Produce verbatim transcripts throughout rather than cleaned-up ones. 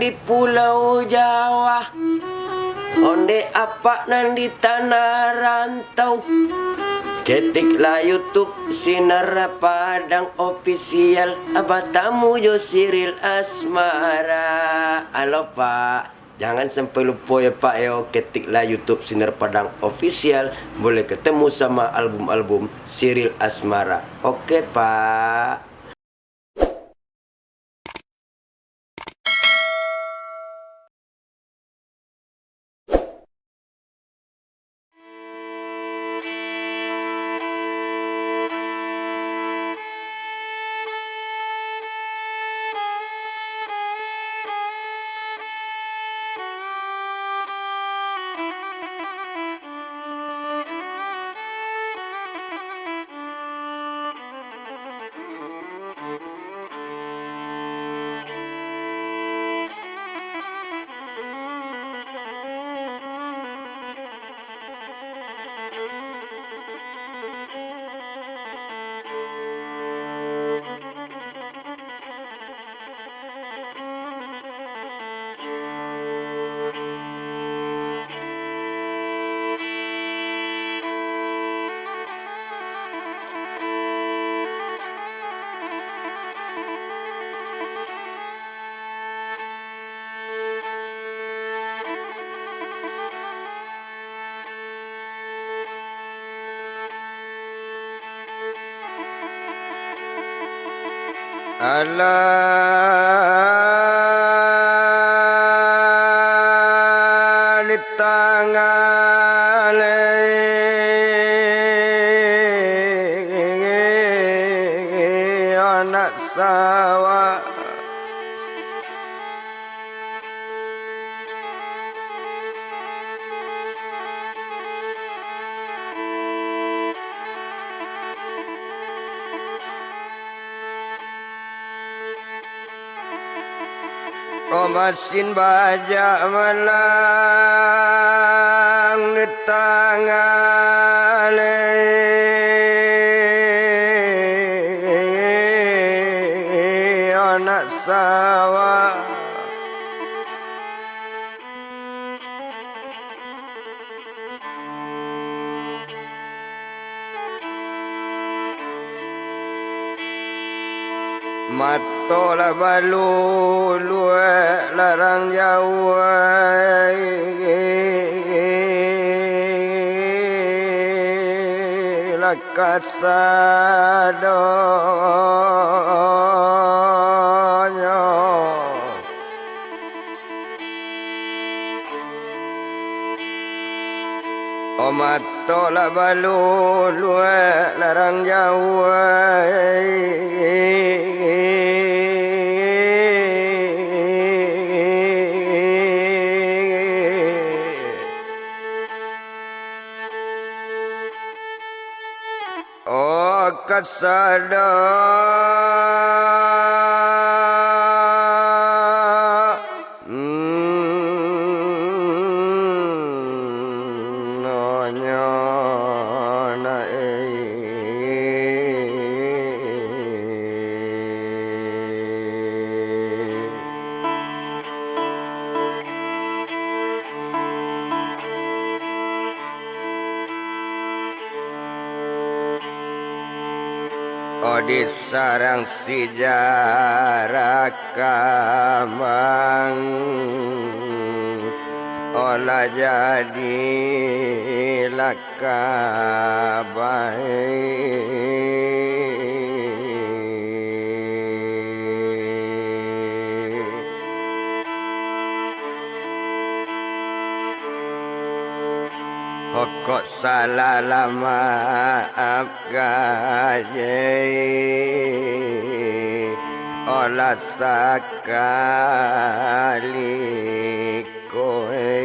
di Pulau Jawa, ondeh apak nan di tanah rantau. Ketiklah YouTube Sinar Padang Official, batamu jo Siril Asmara. Alo, Pak. Jangan sampai lupo yo, Pak, yo. Ketiklah YouTube Sinar Padang Official, boleh ketemu sama album-album Siril Asmara. Oke, Pak. Alah di tangah lai anak sawah. Ko masin bajak malang di tangah lai anak sawah. Mato lah baluluak larang jauah, lah kasadonyo. O mato lah baluluak larang jauah. O kasado nonyo na e. O di sarang sijarah kamang, o lah jadi lah ka bae. Pokok salah lah maaf gaje, o lah sakali. Koe.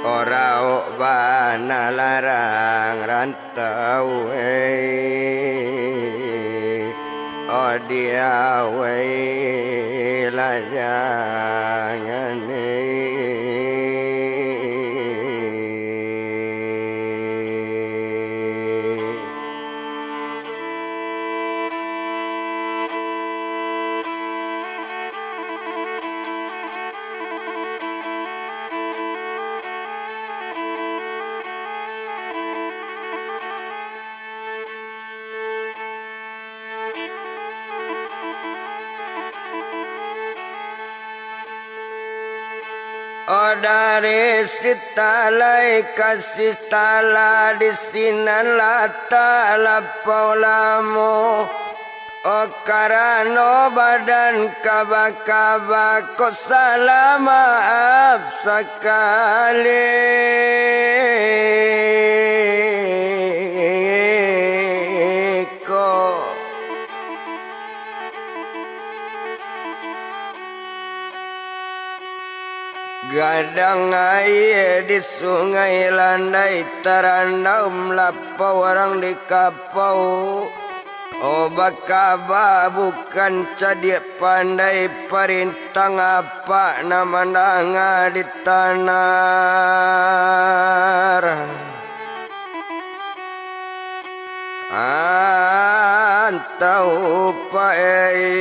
Oraok bana larang rantau e, o diawei lah jangan e. Dari Sitalai ka Sitala, di sinan latak lapau lamo. Oh, karano badan kaba-kaba, kok salah maaf sakali ko. Gadang aia di Sungai Landai, tarandaum lapau urang di kapau. Oh, bakaba bukan cadiak pandai, parintang apak nan mandanga di tanah. Antau pae.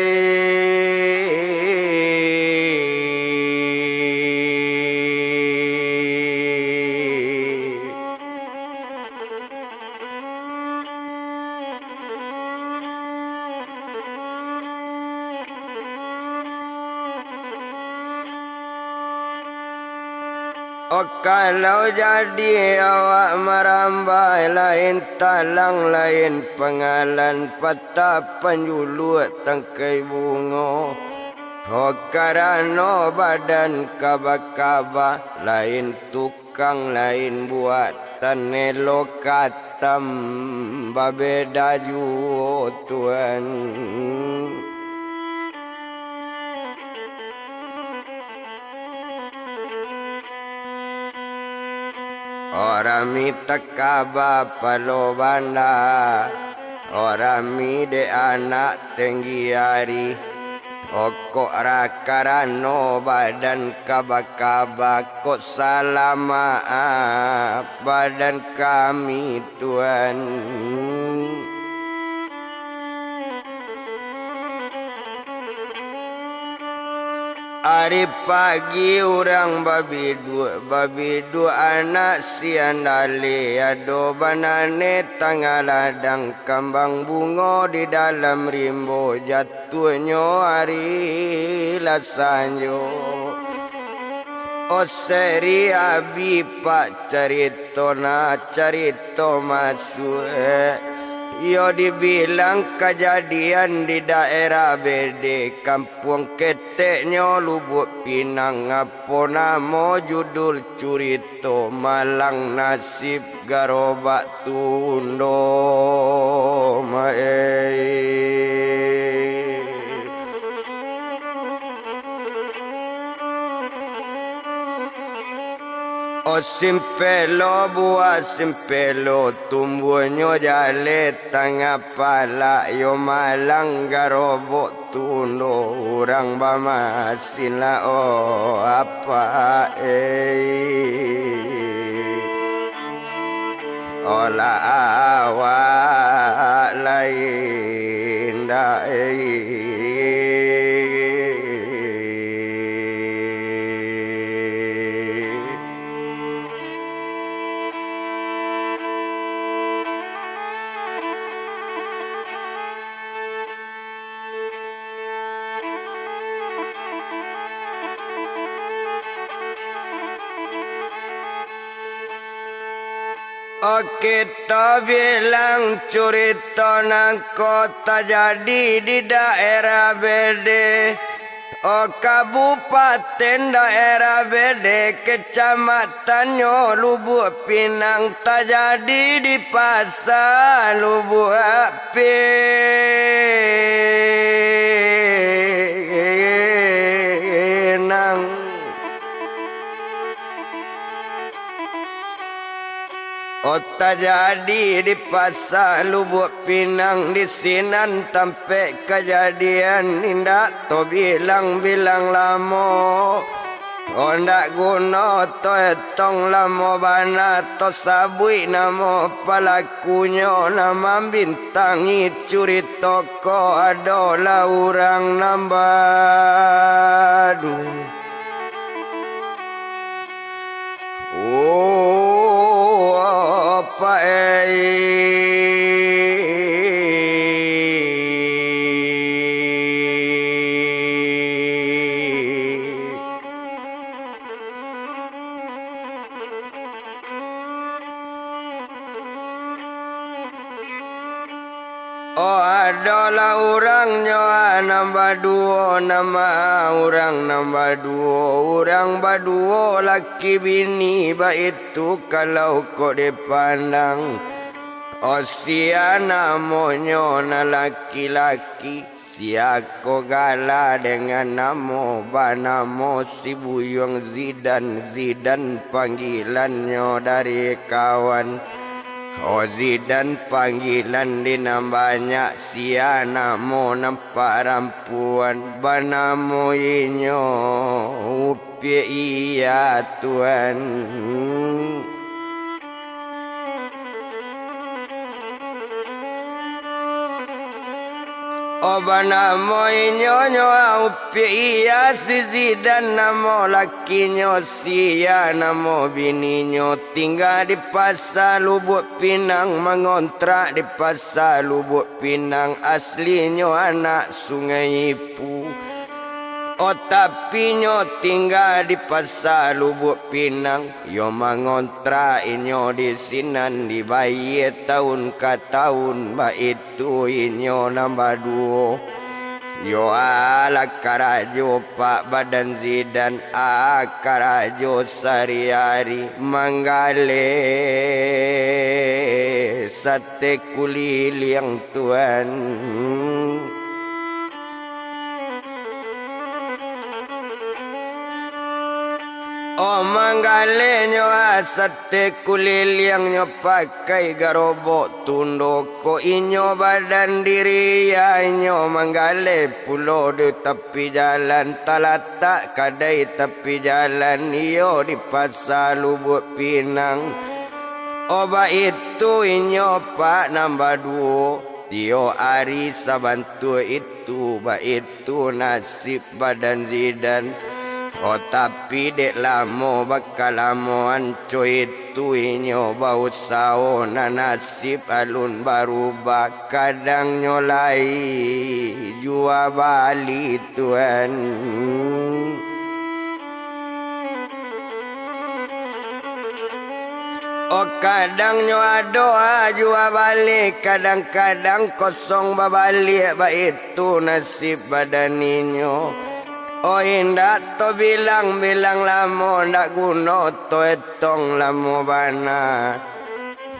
Oh, kalau jadi awak marambah, lain talang, lain pangalan, patah panjuluak tangkai bungo. Oh, karano badan kaba-kaba, lain tukang, lain buatan, elok katam, babeda juo, Tuan. Urang mi takaba palo banda, urang mi dek anak tenggi ari. Okok ra karano badan kaba-kaba, kok salah maaf badan kami, Tuan. Ari pagi urang babiduak, babiduak anak siandale, ado banane tangah ladang, kambang bungo di dalam rimbo, jatuahnyo ari lah sanjo. Oseri abi pak carito na carito masuak. Iyo dibilang kajadian di daerah Bede, Kampuang Keteknyo, Lubuak Pinang. Apo namo judul curito? Malang Nasib Garobak Tundo, Maeh. Oh, simpelo buah simpelo, tumbuahnyo jaleh tangah palak, yo malang garobok tundo, urang bamasin lah, oh, apak, eh. Olah awak lai ndak, eh. Oke, tabilang curito nan ko tajadi di daerah Bede. Oh, Kabupaten Daerah Bede, Kecamatannyo Lubuak Pinang, tajadi di Pasa Lubuak Pinang. Oh, tajadi di Pasa Lubuak Pinang, di sinan tampek kajadian, indak tobilang-bilang lamo. Oh, ndak guno toetong lamo bana, tosabuik namo palakunyo, nan mambintangi curito ko adolah urang nan baduo. Oh, apak, eh. Oh, adolah urang nyo, ah, nan baduo, nama urang nan baduo, urang baduo laki bini, baitu kalau kok dipandang. Oh, sia namonyo nan laki-laki, sia ko gala dengan namo, banamo si Buyuang Zidan, Zidan panggilannyo dari kawan. Oh, Zidan panggilan di nan banyak, sia namo nan parampuan, banamo inyo Upiak Iya, Tuan. Oh, banamo inyo nyo Upiak Iya, si Zidan namo lakinyo, sia namo bininyo, tingga di Pasa Lubuak Pinang, mangontrak di Pasa Lubuak Pinang, aslinyo anak Sungai Ipu. Oh, tapi nyo tingga di Pasa Lubuak Pinang, yo mangontrak inyo di sinan, dibayie taun ka taun, baitu inyo nan baduo. Yo alah karajo Pak Badan Zidan, ah, karajo sari-ari, manggaleh sate kuliliang, Tuan. Oh, manggalehnyo, ah, sate kuliliangnyo pakai garobok tundo, kok inyo badan diri, ah, inyo manggaleh pulo di tapi jalan, talatak kadai tapi jalan, iyo di Pasa Lubuak Pinang. Oh, baitu inyo Pak nan baduo, tiok ari sabantuak itu, baitu nasib Badan Zidan. Oh, tapi dek lamo bakalamoan, co itu inyo bausaho, nan nasib alun barubah, kadangnyo lai jua bali, Tuan. Oh, kadangnyo ado, ah, jua bali, kadang-kadang kosong babaliak, baitu nasib badan inyo. Oh, indak tobilang-bilang lamo, ndak guno toetong lamo bana.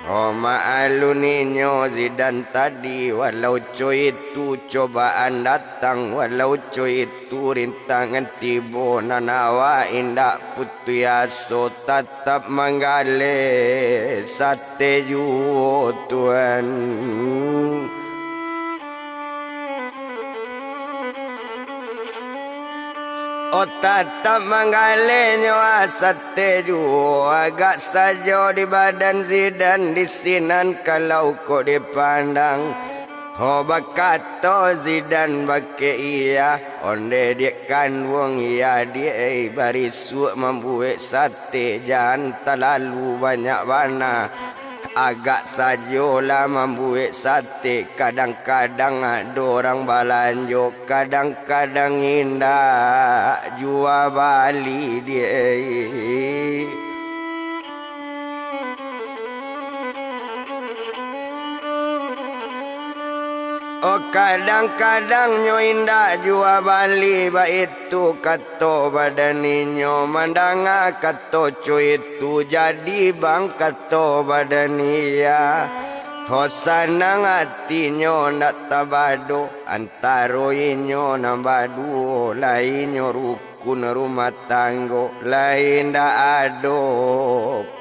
Oh, maalun inyo Zidan tadi, walau co itu cobaan datang, walau co itu rintangan tibo, nan awak indak putuih aso, tatap manggaleh sate juo, Tuan. Oh, tatap manggalehnyo, ah, sate juo, agak sajo di Badan Zidan di sinan kalau kok dipandang. Oh, bakato Zidan bakeh Iya, ondeh diak kanduang Iya, diak, eh, barisuak mambuek sate, jan talalu banyak bana. Agak sajolah mambuek sate, kadang-kadang ado urang balanjo, kadang-kadang indak jua bali, diak. Oh, kadang-kadang nyo indak jua bali, baitu kato badan inyo, mandanga kato co itu, jadi bang kato badan Iya. Oh, sanang atinyo ndak tabado, antaro inyo nan baduo, lai nyo rukun rumah tanggo, lai ndak ado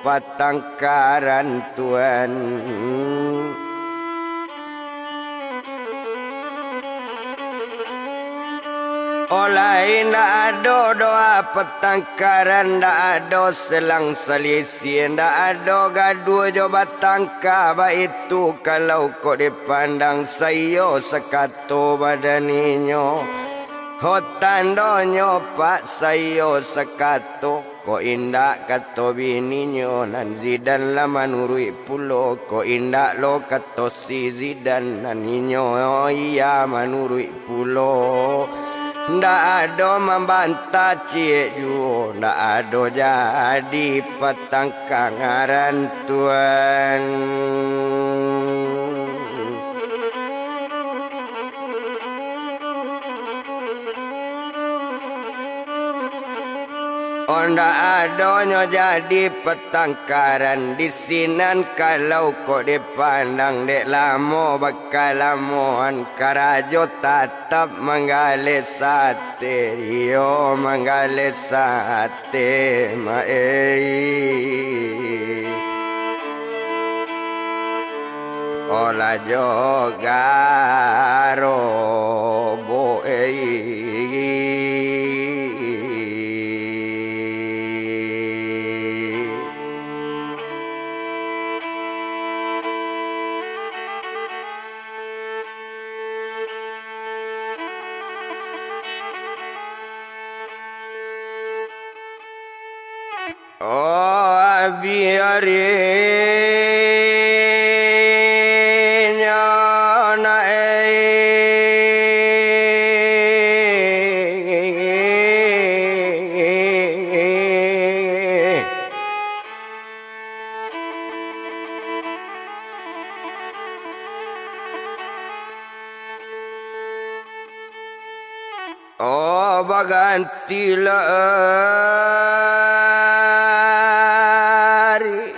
patangkaran, Tuan. Oh, lai ndak ado doa patangkaran, ndak ado selang salisih, ndak ado gaduah jo batangka, baitu kalau kok dipandang, saiyo sakato badan inyo. Ho, tandonyo, Pak, saiyo sakato. Kok indak kato bininyo, nan Zidan lah manuruik pulo. Kok indak lo kato si Zidan, nan inyo Iya manuruik pulo. Ndak ado mambantah ciek juo, ndak ado jadi patangka ngaran, Tuan. Adonyo jadi patangkaran di sinan, kalau kok dipandang dek lamo bakalamoan, karajo tatap manggaleh sate, iyo manggaleh sate, ma ei. Olah jo garobok ei. Oh, abiarinyo na ei. Oh, bagantilah ari.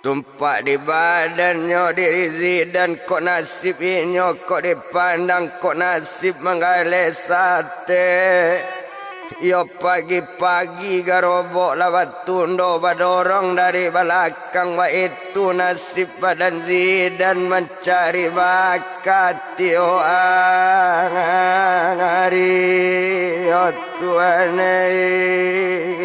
Tumpak di badannyo diri Zidan, kok nasib inyo, kok dipandang, kok nasib manggaleh sate. Iyo pagi-pagi garobok lah batundo badorong dari balakang, baitu nasib badan Zidan mancari bakat. Tio ang ari, yo Tuhan ei.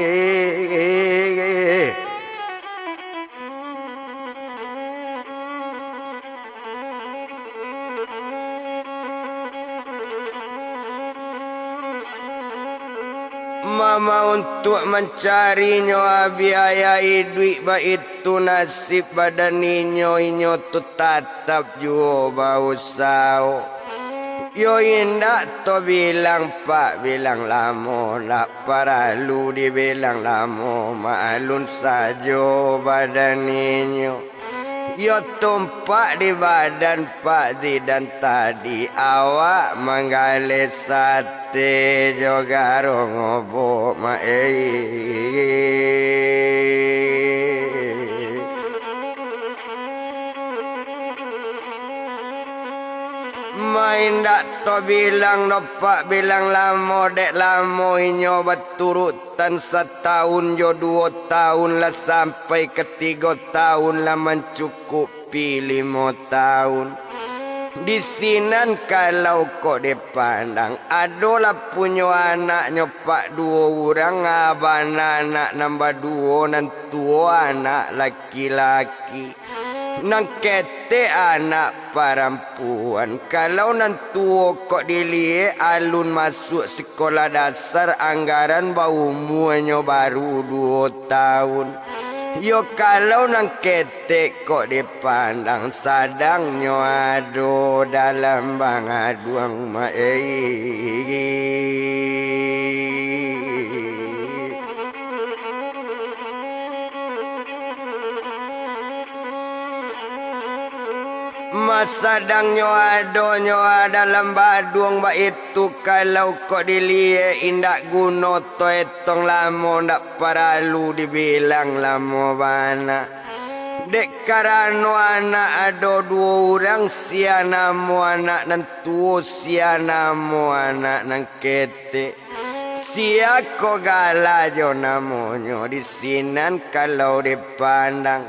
Mama untuak mancarinyo, abiayai iduik, baitu nasib badan inyo, inyo tu tatap juo bausaho. Yo indak to bilang pak bilang lamo, ndak paralu dibilang lamo, maklun sajo badan inyo. Yo tumpak di badan Pak Zidan tadi, awak manggaleh sate jo garong obok, ma ei. Ma indak to bilang dopak bilang lamo, dek lamo inyo baturutan satahun jo duo tahun, lah sampai ka tigo tahun, lah mancukupi limo tahun. Di sinan kalau kok dipandang, adolah punyo anaknyo pak duo urang, abana anak nan baduo, nan tuo anak laki-laki. Nan ketek anak parampuan. Kalau nan tuo kok diliek alun masuak sikolah dasar, anggaran baumuanyo baru duo tahun. Yo kalau nan ketek kok dipandang, sadangnyo ado dalam bangaduang, ma ei. Masadangnyo adonyo dalam baduang, baitu kalau kok diliek indak guno to etong lamo, ndak paralu dibilang lamo bana. Dek karano anak ado duo urang, sia namo anak nan tuo, sia namo anak nan ketek. Sia ko gala jo namonyo di sinan kalau dipandang.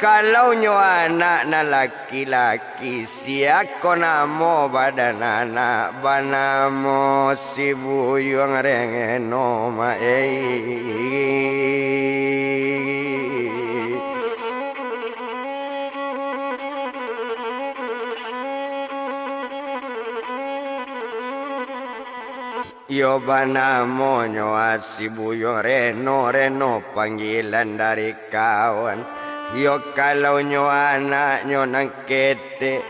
Kalau nyo anak nan laki-laki, sia ko namo badan anak, banamo si Buyuang Rengeno, ma ei. Iyo banamonyo si Buyuang Reno, Reno panggilan dari kawan. Iyo kalau nyo anaknyo nan ketek,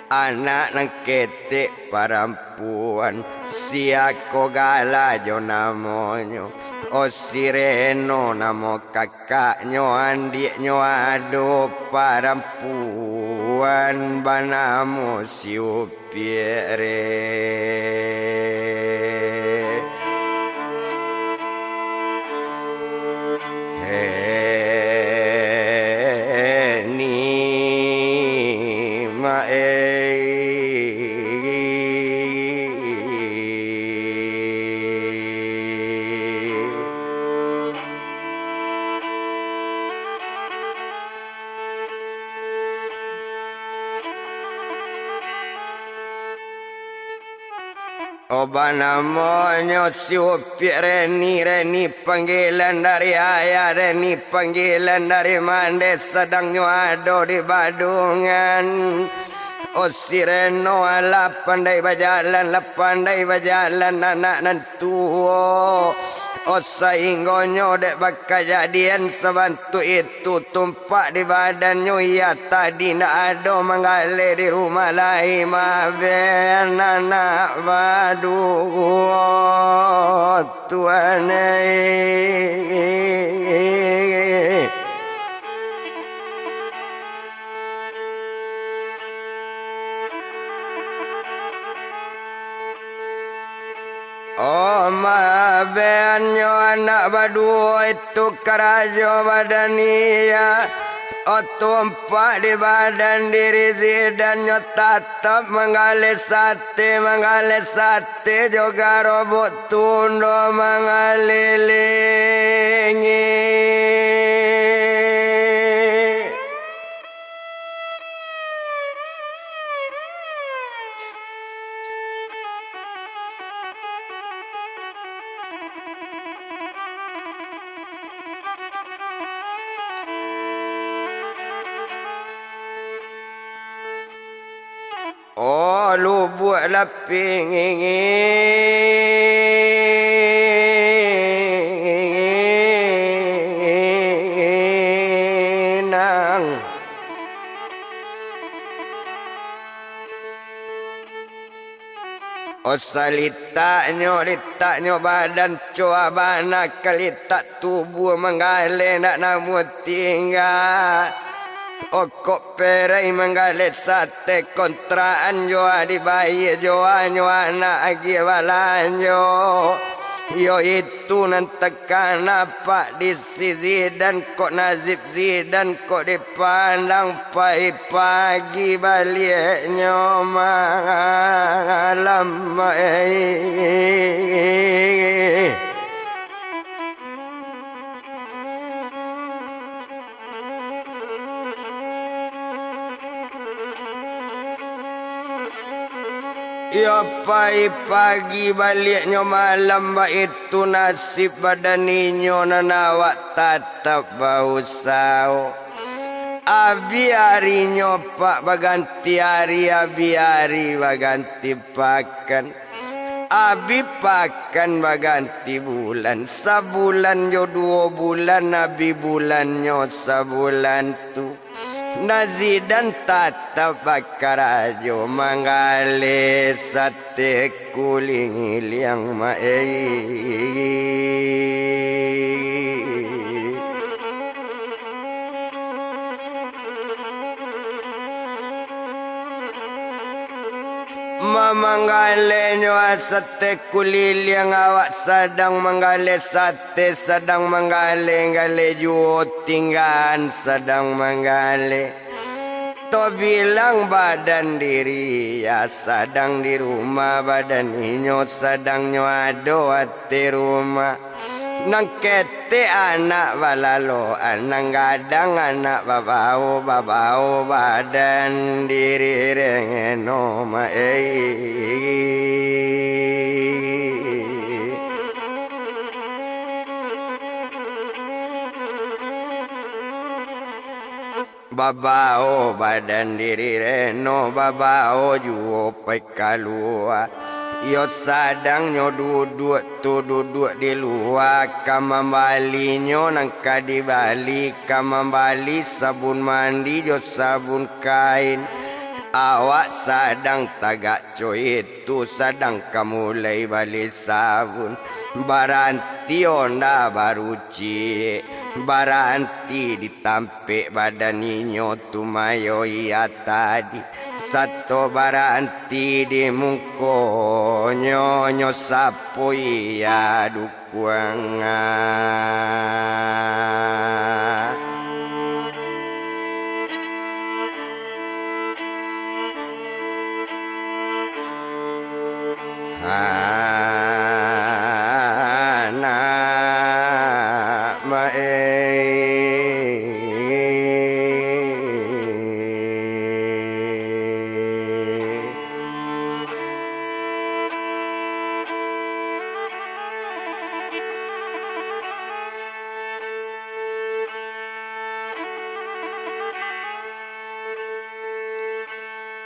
anak nan ketek parampuan, sia ko gala jo namonyo. O si Reno namo kakaknyo, andiaknyo ado parampuan banamo si Upiak re. Oh, banamonyo si Upiak Reni, Reni panggilan dari ayah, Reni panggilan dari mandeh, sadang nyo ado di Badungan. Oh, si Reno alah pandai bajalan, lah pandai bajalan anak nan tuo. Oh, sainggonyo dek bakajadian sabantuak itu, tumpak di badannyo, iyo tadi ndak ado manggaleh di rumah lai, maben anak baduo tuan ai. Oh, mabenyo anak baduo itu karajo badan iya. Oh, tumpak di badan diri Zidan nyo tatap manggaleh sate, manggaleh sate jo garobok tundo mangalilingi. Oh, lubuak lapih nginginang. Oh, salitaknyo, litaknyo badan, coa bana ka litak tubuah manggaleh ndak namuah tingga. Oh, kok perai manggaleh sate kontrakan jo dibayie jo anyo anak agiah balanjo. Yo itu nan takana pak di si Zidan, kok nasib Zidan kok dipandang pai-pagi baliaknyo malam, eh. Iyo pai-pagi baliaknyo malam, baitu nasib badan inyo nan awak tatap bausaho. Abih arinyo pak baganti ari, abih ari baganti pakan. Abih pakan baganti bulan, sabulan jo duo bulan, abih bulannyo sabulan tu. Nah, Zidan tatap bakarajo manggaleh sate kuling iliang ma-, eh. Mamanggaleh nyo sate kuliliang, awak sadang manggaleh sate, sadang manggaleh, galeh juo tinggaan, sadang manggaleh. Tobilang badan diri, ya sadang di rumah, badan inyo sadang nyo ado ateh rumah. Nan ketek anak balaloan, nan gadang anak babao, babao badan diri reno ma-, eh. Babao badan diri reno, babao juo pai kalua. Iyo sadang nyo duduak tu duduak di lua, ka mambalinyo nan ka dibali, ka mambali sabun mandi jo sabun kain. Awak sadang tagak coit tu sadang ka mulai bali sabun. Baranti onda baruci, baranti di tampek badan inyo tu mayo iya tadi, sato baranti di mukonyo, nyo sapo iya dukuang. Anak maeh.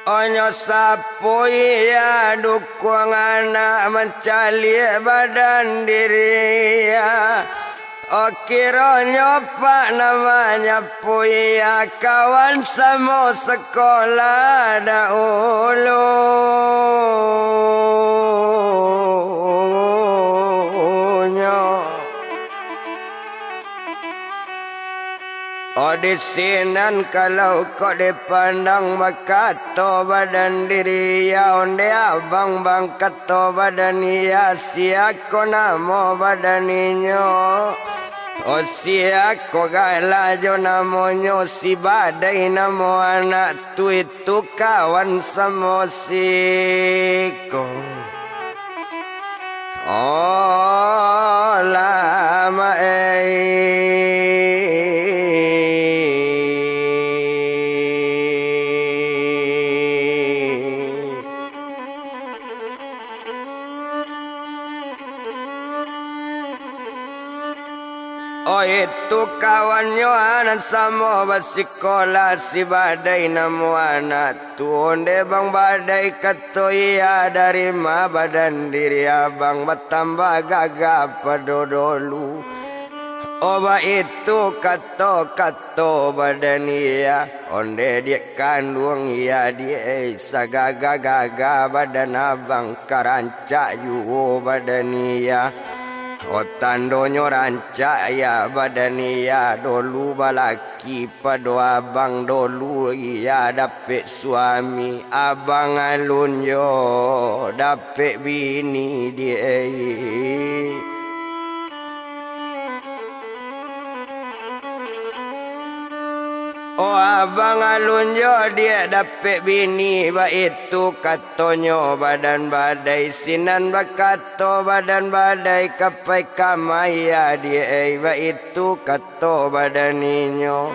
Onyo sapo iya dukuang anak mancaliak badan diri iya. Okironyo pak nan manyapo iya kawan samo sakolah dahulunyo. Oh, di sinan kalau kok dipandang bakato badan diri iya, onde abang bangkato badan iya, sia ko namo badan inyo? Oh, sia ko gala jo namonyo, si badai namo anak tu itu kawan samo siko. Oh, lama ei. Oh, itu kawannyo nan samo basikolah, si badai namo anak tu, onde bang badai kato iya, dari ma badan diri abang batambah gagah pado dolu. Oh, baitu kato-kato badan iya, onde diak kanduang iya diak ei, sagagah-gagah badan abang ka rancak juo badan iya. Oh, tandonyo rancak ya badan iya, dolu balaki pado abang, dolu iya dapek suami, abang alun jo dapek bini diak. Oh, abang alun jo diak dapek bini, baitu katonyo badan badai. Sinan bakato badan badai, ka pai ka ma iya diak ei, baitu kato badan inyo.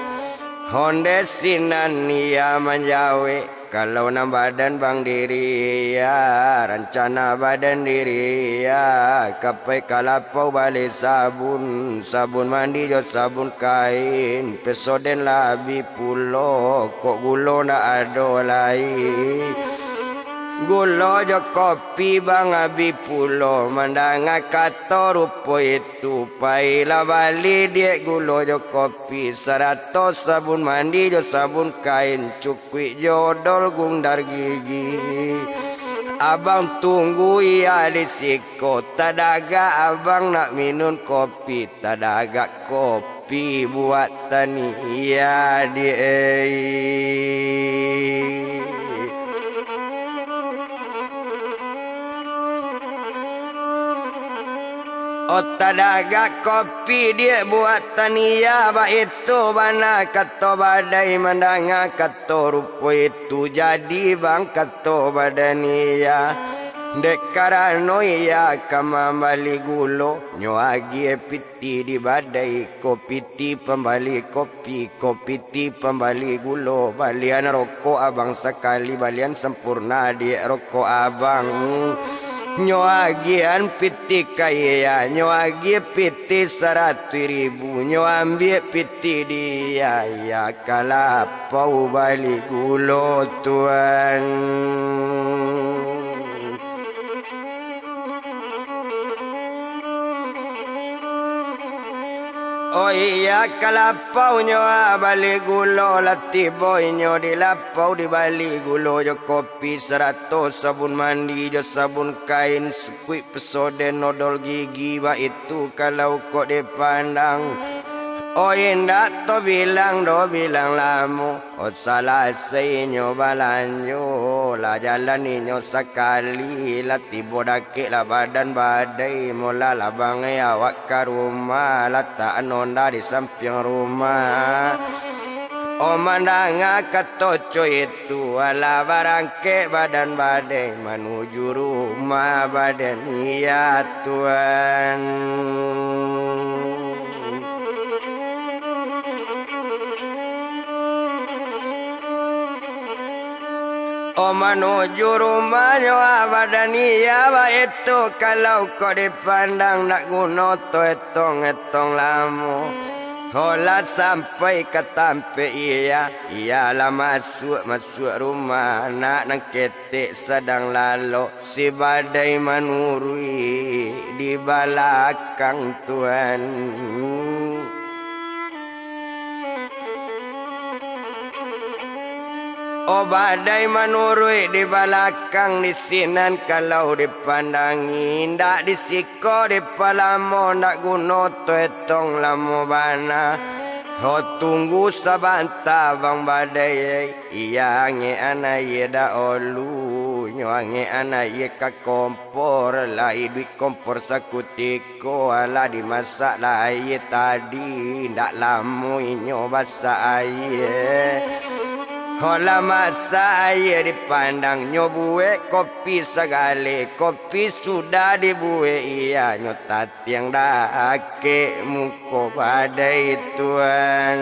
Onde sinan iya manjawek. Kalau nan badan bang diri iya, rancana badan diri iya, ka pai ka lapau bali sabun, sabun mandi jo sabun kain, Pepsodent labiah pulo, kok gulo ndak ado lai. Gulo jo kopi bang abih pulo, mandanga kato rupo itu, pailah bali diak gulo jo kopi, sarato sabun mandi jo sabun kain, cukuik jo odol gundar gigi. Abang tunggu iya di siko, tadagak abang nak minun kopi, tadagak kopi buatan iya diak ei. Oh, tadagak kopi diak buatan iya, baitu bana kato badai, mandanga kato rupo itu, jadi bang kato badan iya. Dek karano iya ka mambali gulo, nyo agiah piti di badai ko, piti pambali kopi ko, piti pambali gulo, balian rokok abang sakali, balian Sampoerna diak rokok abang. Nyo agiahan piti ka iya, nyo agiah piti saratuih ribu, nyo ambiak piti di iya, iya ka lapau bali gulo, tuan. Oh iya, ka lapau nyo, ah, bali gulo, lah tibo inyo di lapau, dibali gulo jo kopi, sarato sabun mandi jo sabun kain, sukuik Pepsodent, odol gigi, baitu kalau kok dipandang. Oh, indak tabilang doh, bilang lamo. Oh, salasai inyo balanjo, lah jalan inyo sakali, lah tibo dakek lah badan badai, molah lah bangai awak ka rumah, latakan onda di sampiang rumah. Oh, mandanga kato co itu, alah barangkek badan badai manuju rumah badan, iya tuan. Oh, manuju rumahnyo, ah, badan iya baitu, kalau kok dipandang nak guno to etong-etong lamo. Ho lah sampai ka tampek iya, iya lah masuak, masuak rumah, anak nan ketek sadang lalok, si badai manuruik di balakang tuan. O badai manuruik di balakang di sinan, kalau dipandangi, indak disiko dipalamo, ndak guno tu etong lamo bana. Ho tunggu sabanta bang badai, iya angekan aia dahulu, nyo angekan aia ka kom kompor, lah iduik kompor sakutiko, alah dimasak lah aia tadi, indak lamo inyo masak aia. Ho lah masak aia dipandang, nyo buek kopi sagaleh, kopi sudah dibuek, iya nyo tatiang dakek mu ko badai tuan.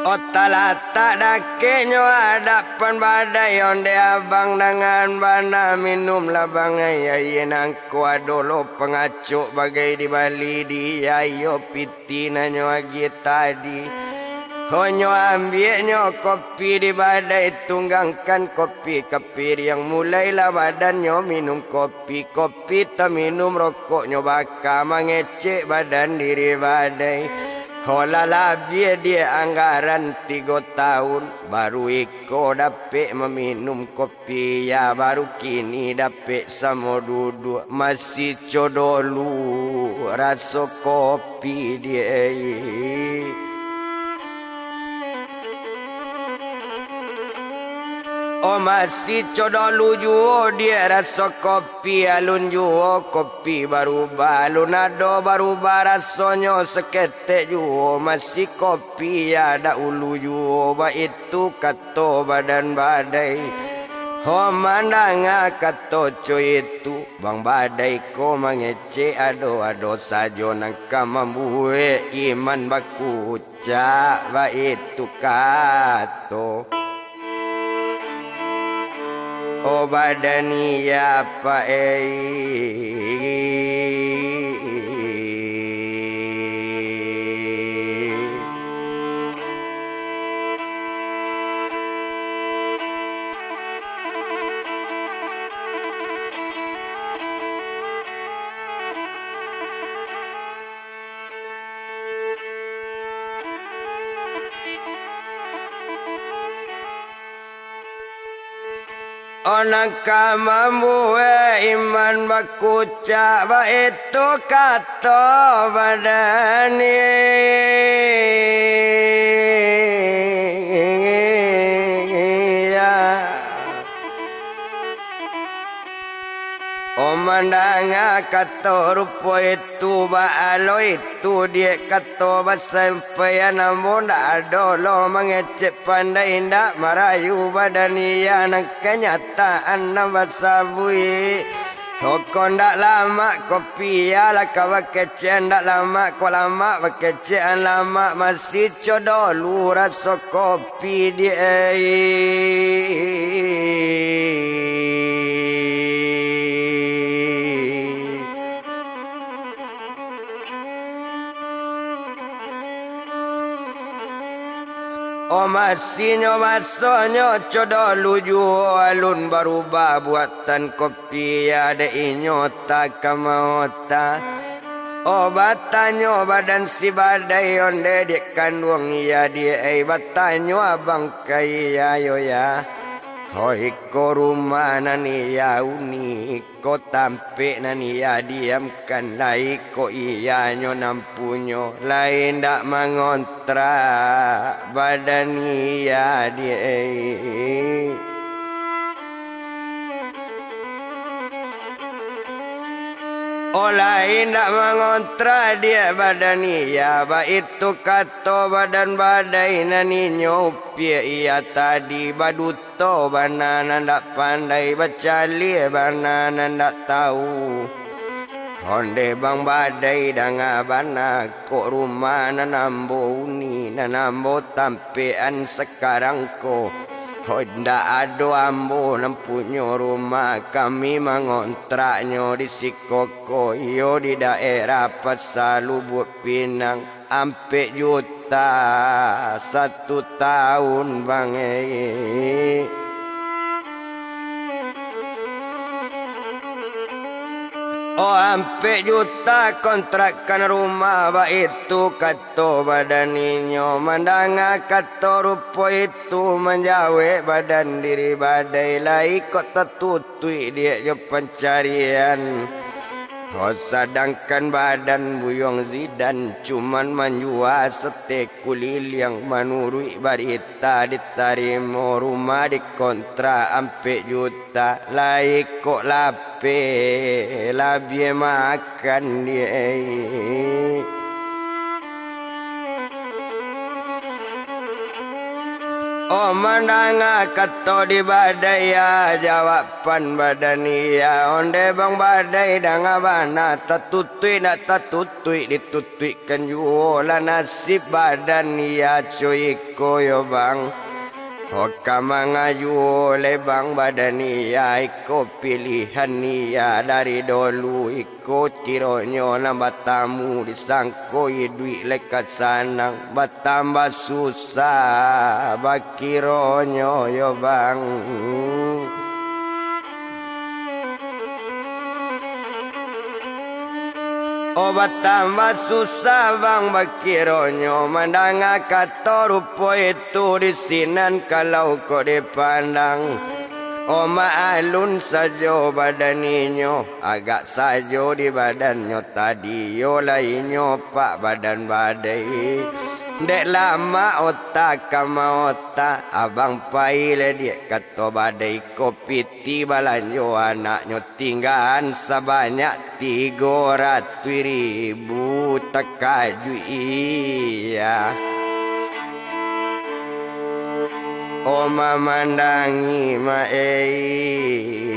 O talatak dakeknyo adapan badai, ondeh abang dangan bana, minumlah bang aia, aia nangko ado lo pangacok bagai dibali di aia piti nan nyo agiah tadi. Ho nyo ambiaknyo kopi di badai, tunggangkan kopi ka piriang, mulailah badannyo minum kopi. Kopi taminum, rokoknyo baka, mangecek badan diri badai. Ho lah labiah di anggaran tigo taun, baru iko dapek maminum kopi. Piya baru kini dapek samo duduak, masih co dolu raso kopi diai. O masih co dolu juo diak raso kopi, alun juo kopi barubah, alun ado barubah rasonyo saketek juo, masih kopi ya dahulu juo, baitu kato badan badai. Ho mandanga kato co itu, bang badai ko mangecek ado-ado sajo nan ka mambuek iman bakucak, baitu kato. O badan iya apak ei. O nan ka mambuek iman bakucak, baitu kato badani. O mandanga kato rupo itu, baa lo itu diak kato basampaian, ambo ndak ado lo mangecek pandai, ndak marayu badan iya, nan kanyataan nan basabuik. Ko ndak lamak kopi, iyolah ka bakecekan, ndak lamak ko lamak bakecekan, lamak masih co dolu raso kopi. Pi di ai. O masinyo masonyo co dolu juo, alun barubah buatan kopi, dek inyo takamaota. O batanyo badan si badai, ondeh dek kanduang iya diak ai, batanyo abang ka iya yo ya. Hoi ko rumah nan iya uni, ko tampek nan iya diamkan, lai ko iyanyo nan punyo, lai ndak mangontrak badan iya diak ai. O lai ndak mangontrak diak badan iya, baitu kato badan badai nan inyo upiak iya tadi, baduto bana nan ndak pandai, bacalia bana nan ndak tau. Ondeh bang badai, danga bana, kok rumah nan ambo uni, nan ambo tampekan sakarang ko. Ho, indak ado ambo nan punyo rumah, kami mangontraknyo di siko ko, iyo di daerah Pasa Lubuak Pinang, ampek juta satu taun, Bang, eh. Oh, ampek juta kontrakan rumah, baitu kato badan inyo. Mandanga kato rupo itu, manjawek badan diri badai, lai kok tatutuik diak jo pancarian. Oh, sadangkan badan Buyuang Zidan cuman manjua sateh kuliliang, manuruik barita ditarimo, rumah dikontrak ampek juta. Ta lai kok lapeh, labiah makan di. Oh, mandanga kato di badai, ya, jawaban badan iya. Onde bang badai danga bana, tatutuik nak tatutuik, ditutuikkan juo lah nasib badan iya, cuy, iko yo, Bang. Ho, ka mangajuo lai bang badan iya, iko pilihan iya dari dolu, iko kironyo nan batamu disangko iduik lai ka sanang, batambah susah bakironyo yo, Bang. Oh, batambah susah, Bang, bakironyo mandanga kato rupo itu di sinan kalau kok dipandang. Oh, maalun sajo badan inyo, agak sajo di badannyo tadi, yo lah inyo pak badan badai. Dek lamak otak ka maotak, abang pai lah diak kato badai ko piti balanjo anaknyo tinggaan sabanyak tigo ratuih ribu, takajuik iya. Oh, mamandangi ma-, eh.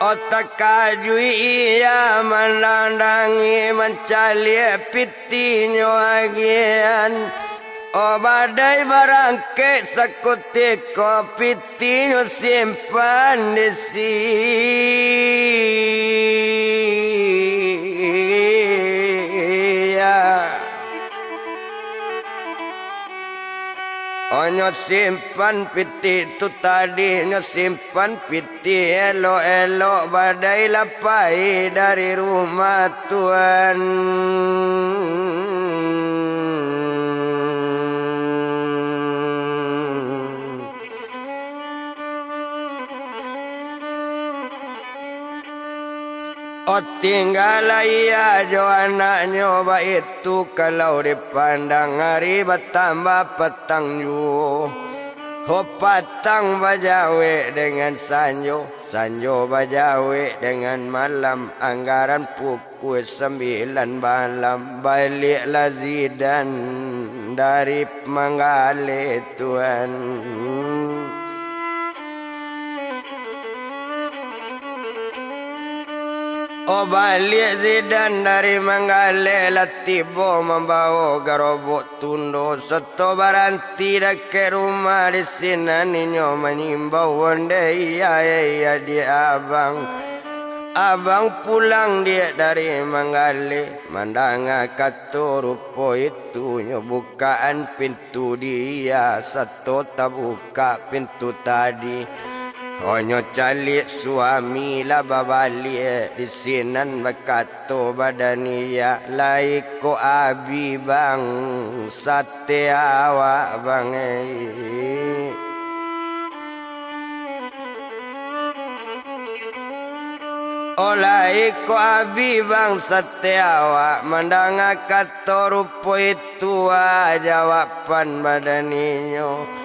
Oh, takajuik iya mandandangi, mancaliak pitinyo agian. Oh, badai barangkek sakutiko, pitinyo simpan di sia. Oh, nyo simpan piti tu tadi, nyo simpan piti elok-elok, badai lah pai dari rumah tuan. Oh, tinggalah iya jo anaknyo, baitu kalau dipandang, ari batambah patang juo. Ho, patang bajawek dengan sanjo, sanjo bajawek dengan malam, anggaran pukul sambilan malam, baliaklah Zidan dari Manggale tuan. Oh, baliak Zidan dari Manggale lah tibo mambawo garobok tundo, sato baranti dakek rumah di sinan inyo mangimbau, onde iya, iya di abang. Abang pulang diak dari Manggale, mandanga kato rupo itu nyo bukaan pintu di iya, sato tabukak pintu tadi. Ho, nyo caliak suami lah babaliak di sinan, bakato badan iya, lai kok abih bang sate awak bang, eh. Oh, lai kok abih bang sate awak, mandanga kato rupo itu, ah, jawaban badan inyo.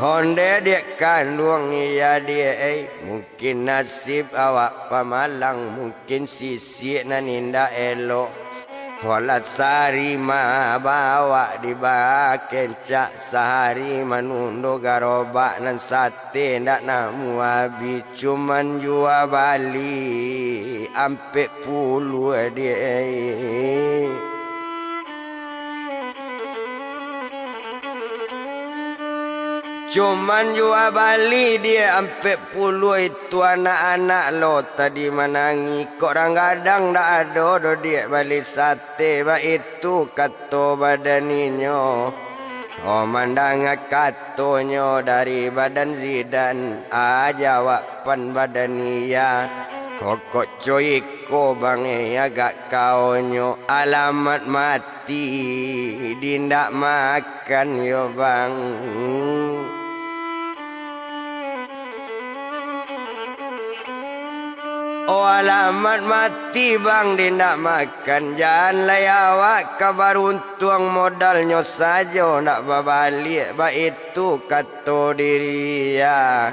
Onde diak kanduang iya diak, eh, mungkin nasib awak pamalang, mungkin sisiak nan indak elok. Walah sari mah bawak dibakencak, sahari manundo garobak nan sate ndak namuah abih, cuman jua bali ampek puluah diak. Cuman jua bali diak ampek puluah itu, anak-anak lo tadi manangih, kok rang gadang ndak ado doh diak bali sate, baitu kato badan inyo. Oh, mandanga katonyo dari badan Zidan, ah, jawaban badan iya. Pokok co iko bang, eh, agak kaonyo, alamat mati, di ndak makan yo bang. Oh, alamat mati bang, di ndak makan, jan lai awak ka baruntuang, modalnyo sajo ndak babaliak, baitu kato diri iya.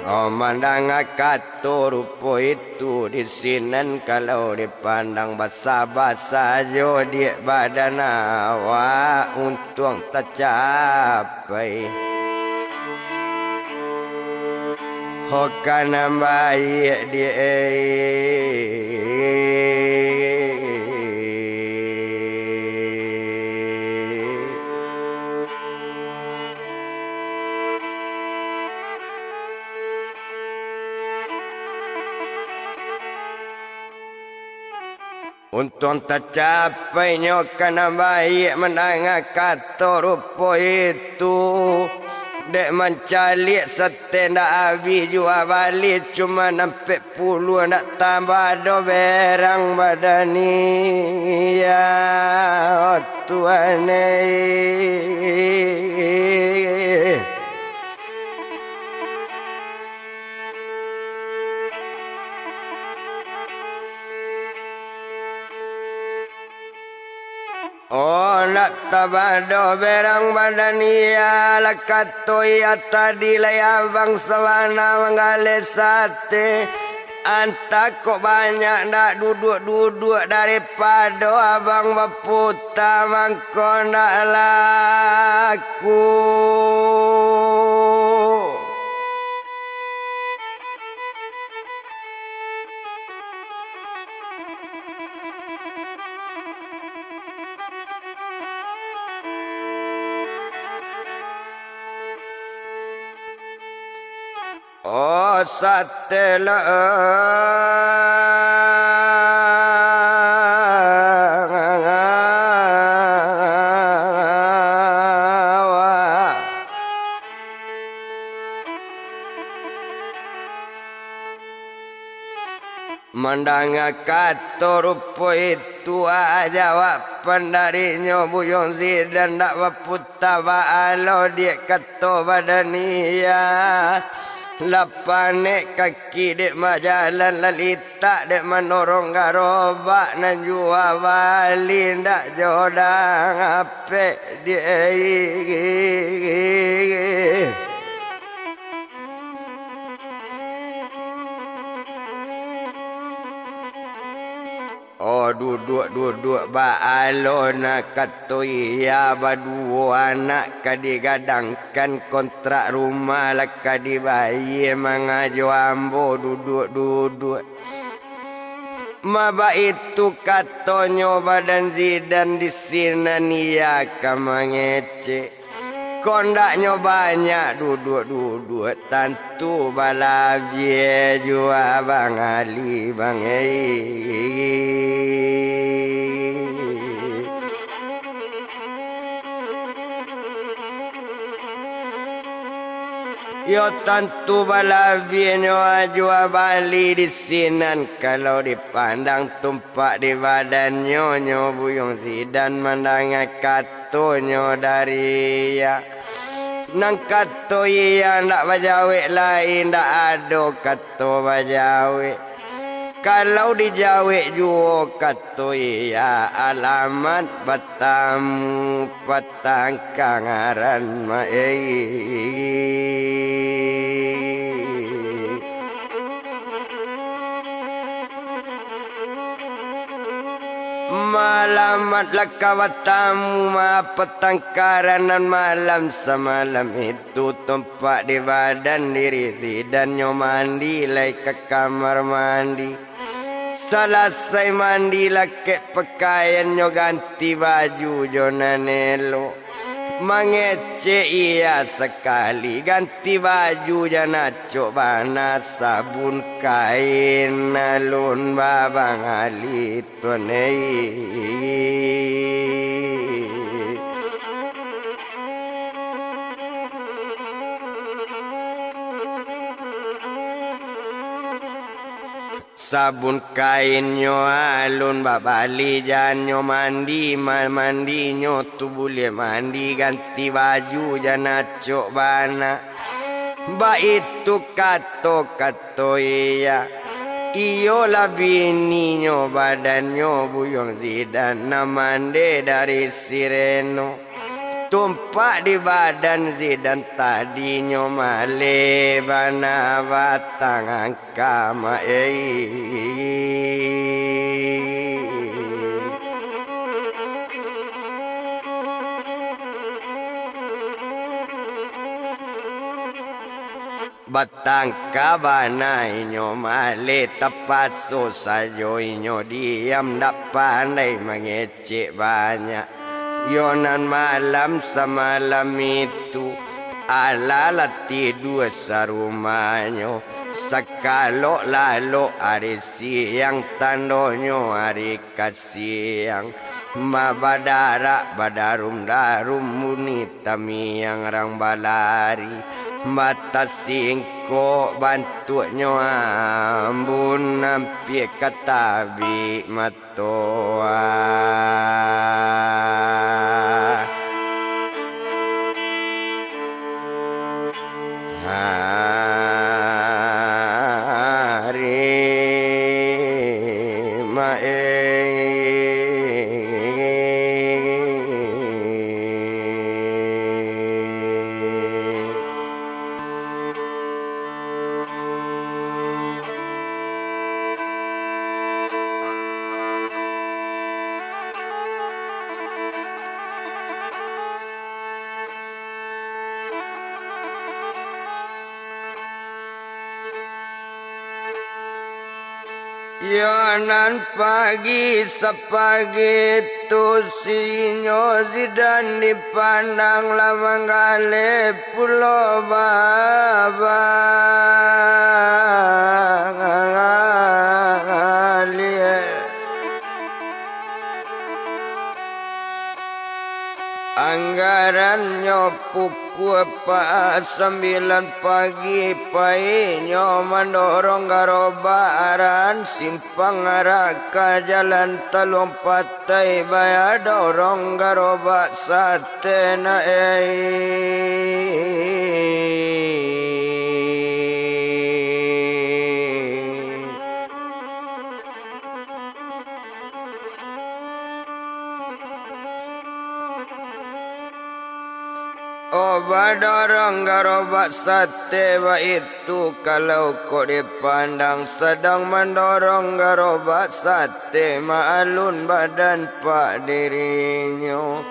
Oh, mandanga kato rupo itu, di sinan kalau dipandang, basa-basa jo diak badan awak, untuang tacapai. Ho, ka nan baiak diak. Untuang tacapai nyo ka nan baiak, mandanga kato rupo itu. Dek mancaliak sate ndak abih jua bali, cuman ampek puluah, ndak tambah doh berang badan iya, oh Tuhan eh. Oh, ndak tabah doh berang badan iya, lah kato iya tadi lai abang sabana manggaleh sate. Antah kok banyak ndak duduak-duduak daripado abang baputa mangko ndak laku. Oh, satelah. Mandanga kato rupo itu, ah, jawaban darinyo Buyuang Zidan ndak baputa baalo, diak kato badan iya. Lah panek kaki dek bajalan, lah litak dek mandorong garobak, nan jua bali ndak jodang apek diak. Oh, duduak-duduak baalo, nak kato iya, baduo anak ka digadangkan, kontrak rumah lah ka dibayie, mangajo ambo duduak-duduak. Ma baitu katonyo badan Zidan, di sinan iya ka mangecek. Kondaknyo banyak duduak-duduak, tantu balabiah jua Bang Ali, Bang, eh. Yo, tantu balabiahnyo jua bali di sinan, kalau dipandang tumpak di badannyo, nyo Buyuang Zidan mandanga katonyo dari iya. Nan kato iya ndak bajawek lai, ndak ado kato bajawek. Kalau dijawek juo kato iya, alamat batamu patang kangaran maei. Malamatlah ka batamu, ma-, patangkaran nan malam samalam itu, tumpak di badan diri Zidan nyo mandi lai ka kamar mandi. Salasai mandi, lakek pakaian nyo, ganti baju jo nan elok. Mangecek iya sakali, ganti baju jan acok bana, sabun kain alun babangali tuan ei. Sabun kain nyo alun babali, jan nyo mandi, ma-, mandi nyo tu buliah mandi, ganti baju jan acok bana. Baitu kato-kato iya. Iyolah bininyo, badannyo Buyuang Zidan, nan mande dari si Reno. Tumpak di badan Zidan tadinyo maleh bana batang angka ma ei. Batangka bana inyo maleh, tapaso sajo inyo diam, dak pandai mangecek banyak. Yo nan malam samalam itu, alah lah tidua sarumahnyo, sakalok lalok ari siang, tandonyo ari kasiang. Ma badarak badarum-darum, bunyi tamiang rang balari. Batasingkok bantuaknyo, ambun ampia ka tabik mato. Ah. Ari ma ei. Yo nan pagi sapagi tu, si inyo Zidan dipandang lah manggaleh pulo babaliak. Anggarannyo pukua pa-, sambilan pagi, painyo mandorong garobak, arahan Simpang Araka, jalan Taluang Patai, baya dorong garobak sate na ei. Oh, badorong garobak sate baitu, kalau kok dipandang sadang mandorong garobak sate, maalun badan pak dirinyo.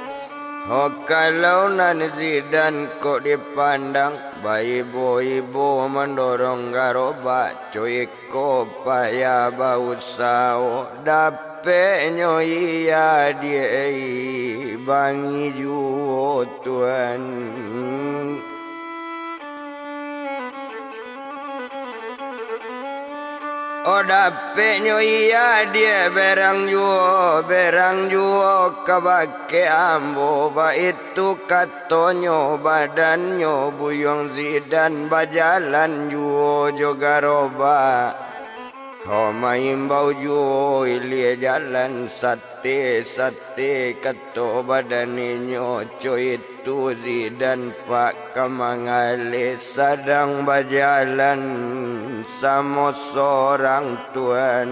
Oh, kalau nan Zidan kok dipandang, baibo-ibo mandorong garobak, coik. Ko payah bausaho, dapeknyo iya diak bangi juo tuan. Oh, dapeknyo iya diak berang juo, berang juo kabake ambo, baitu katonyo badannyo Buyuang Zidan, bajalan juo jo garobak. Ho maimbau juo ilia jalan, sate, sate, kato badan inyo, coitu Zidan pak ka mangaleh, sadang bajalan samo sorang tuan.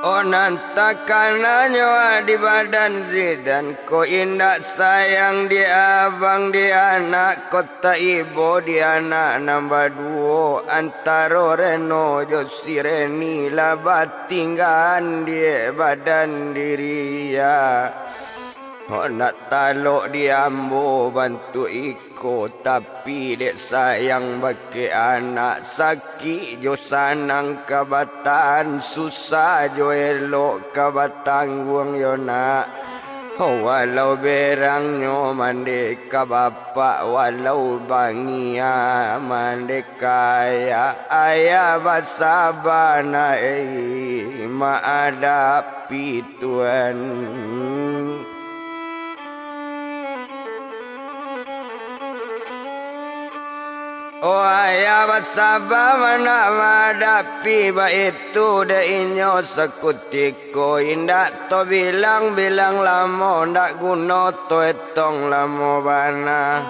Oh, nan takananyo di badan Zidan ko, indak sayang di abang, di anak ko taibo, di anak nan baduo, antaro Reno jo si Reni lah batinggaan di badan diri, ya. Ho, nak talok di ambo bantuak iko, tapi dek sayang bakeh anak, sakik jo sanang ka batahan, susah jo elok ka batangguang yo nak. Ho, walau berangnyo mandeka bapak, walau bangia mandeka ayah, ayah basaba nak, ei, maadapi Tuan. Oh, ayah basaba, anak maadapi, baitu dek inyo sakutiko, indak tabilang-bilang lamo, ndak guno taetong lamo bana.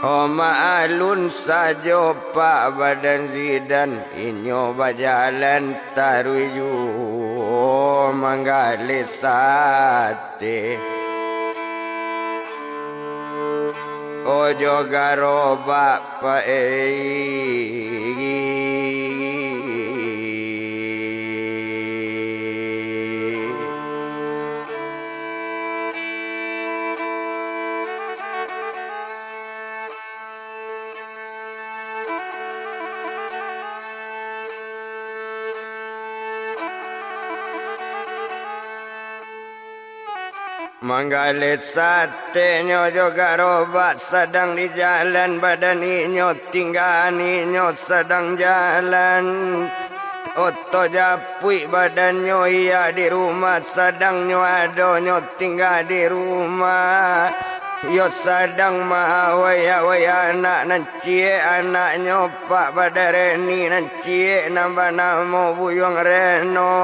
Ho, maalun sajo pak badan Zidan, inyo bajalan taruih juo manggaleh sate. Ojo garobak, Pak, ei. Manggaleh satenyo jo garobak sadang di jalan, badan inyo tinggaan inyo sadang jalan. Oto japuik badannyo, iya di rumah sadang nyo ado, nyo tingga di rumah. Iyo sadang maawai-awai anak nan ciek, anaknyo Pak Badareni nan ciek nan banamo Buyuang Reno.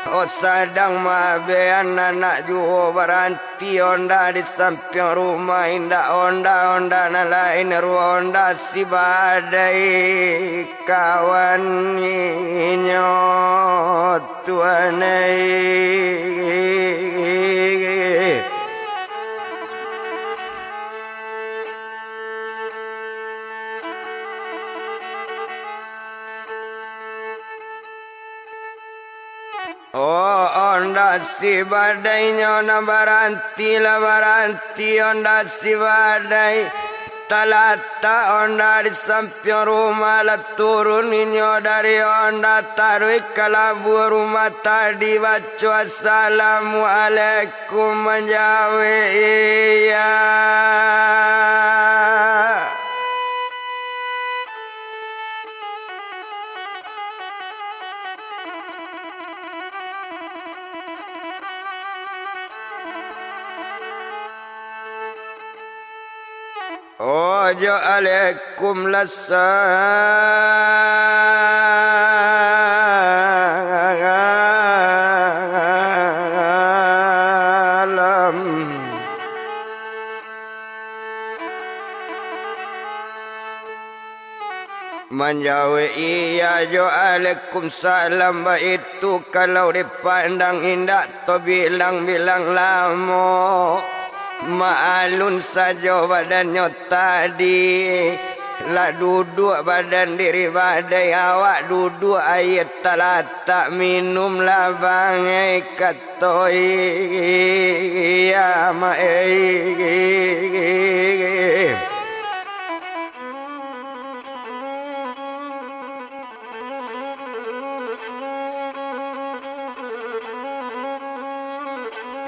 Oh, sadang maabehan anak juo, baranti onda di sampiang rumah, indak onda-onda nan lain, ruo onda si Badai kawan inyo tuan ai. Oh, onda si Badai nyo nan baranti lah, baranti onda si Badai. Talatak onda di sampiang rumah, lah turun inyo dari onda, taruih ka labuah rumah tadi, baco assalamualaikum manjawek iya. Ojo alaikum lah salam. Manjawek iya jo alaikum salam, baitu kalau dipandang indak tabilang-bilang lamo. Maalun sajo badannyo tadi, lah duduak badan diri Badai, awak duduak, aia talatak, minumlah bangai, kato iya mak ai.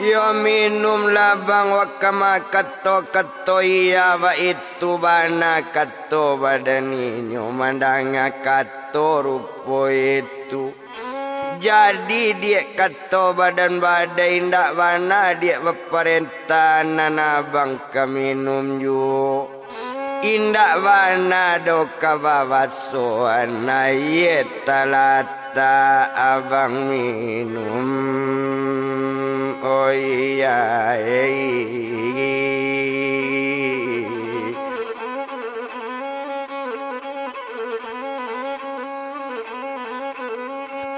Iyo minumlah bang, wakama kato-kato iya, baitu bana kato badan inyo mandanga kato rupo itu. Jadi, diak kato badan Badai, indak bana diak baparentah nan abang ka minum juo. Indak bana doh ka babasoan, aia talatak abang minum, oiya, ei.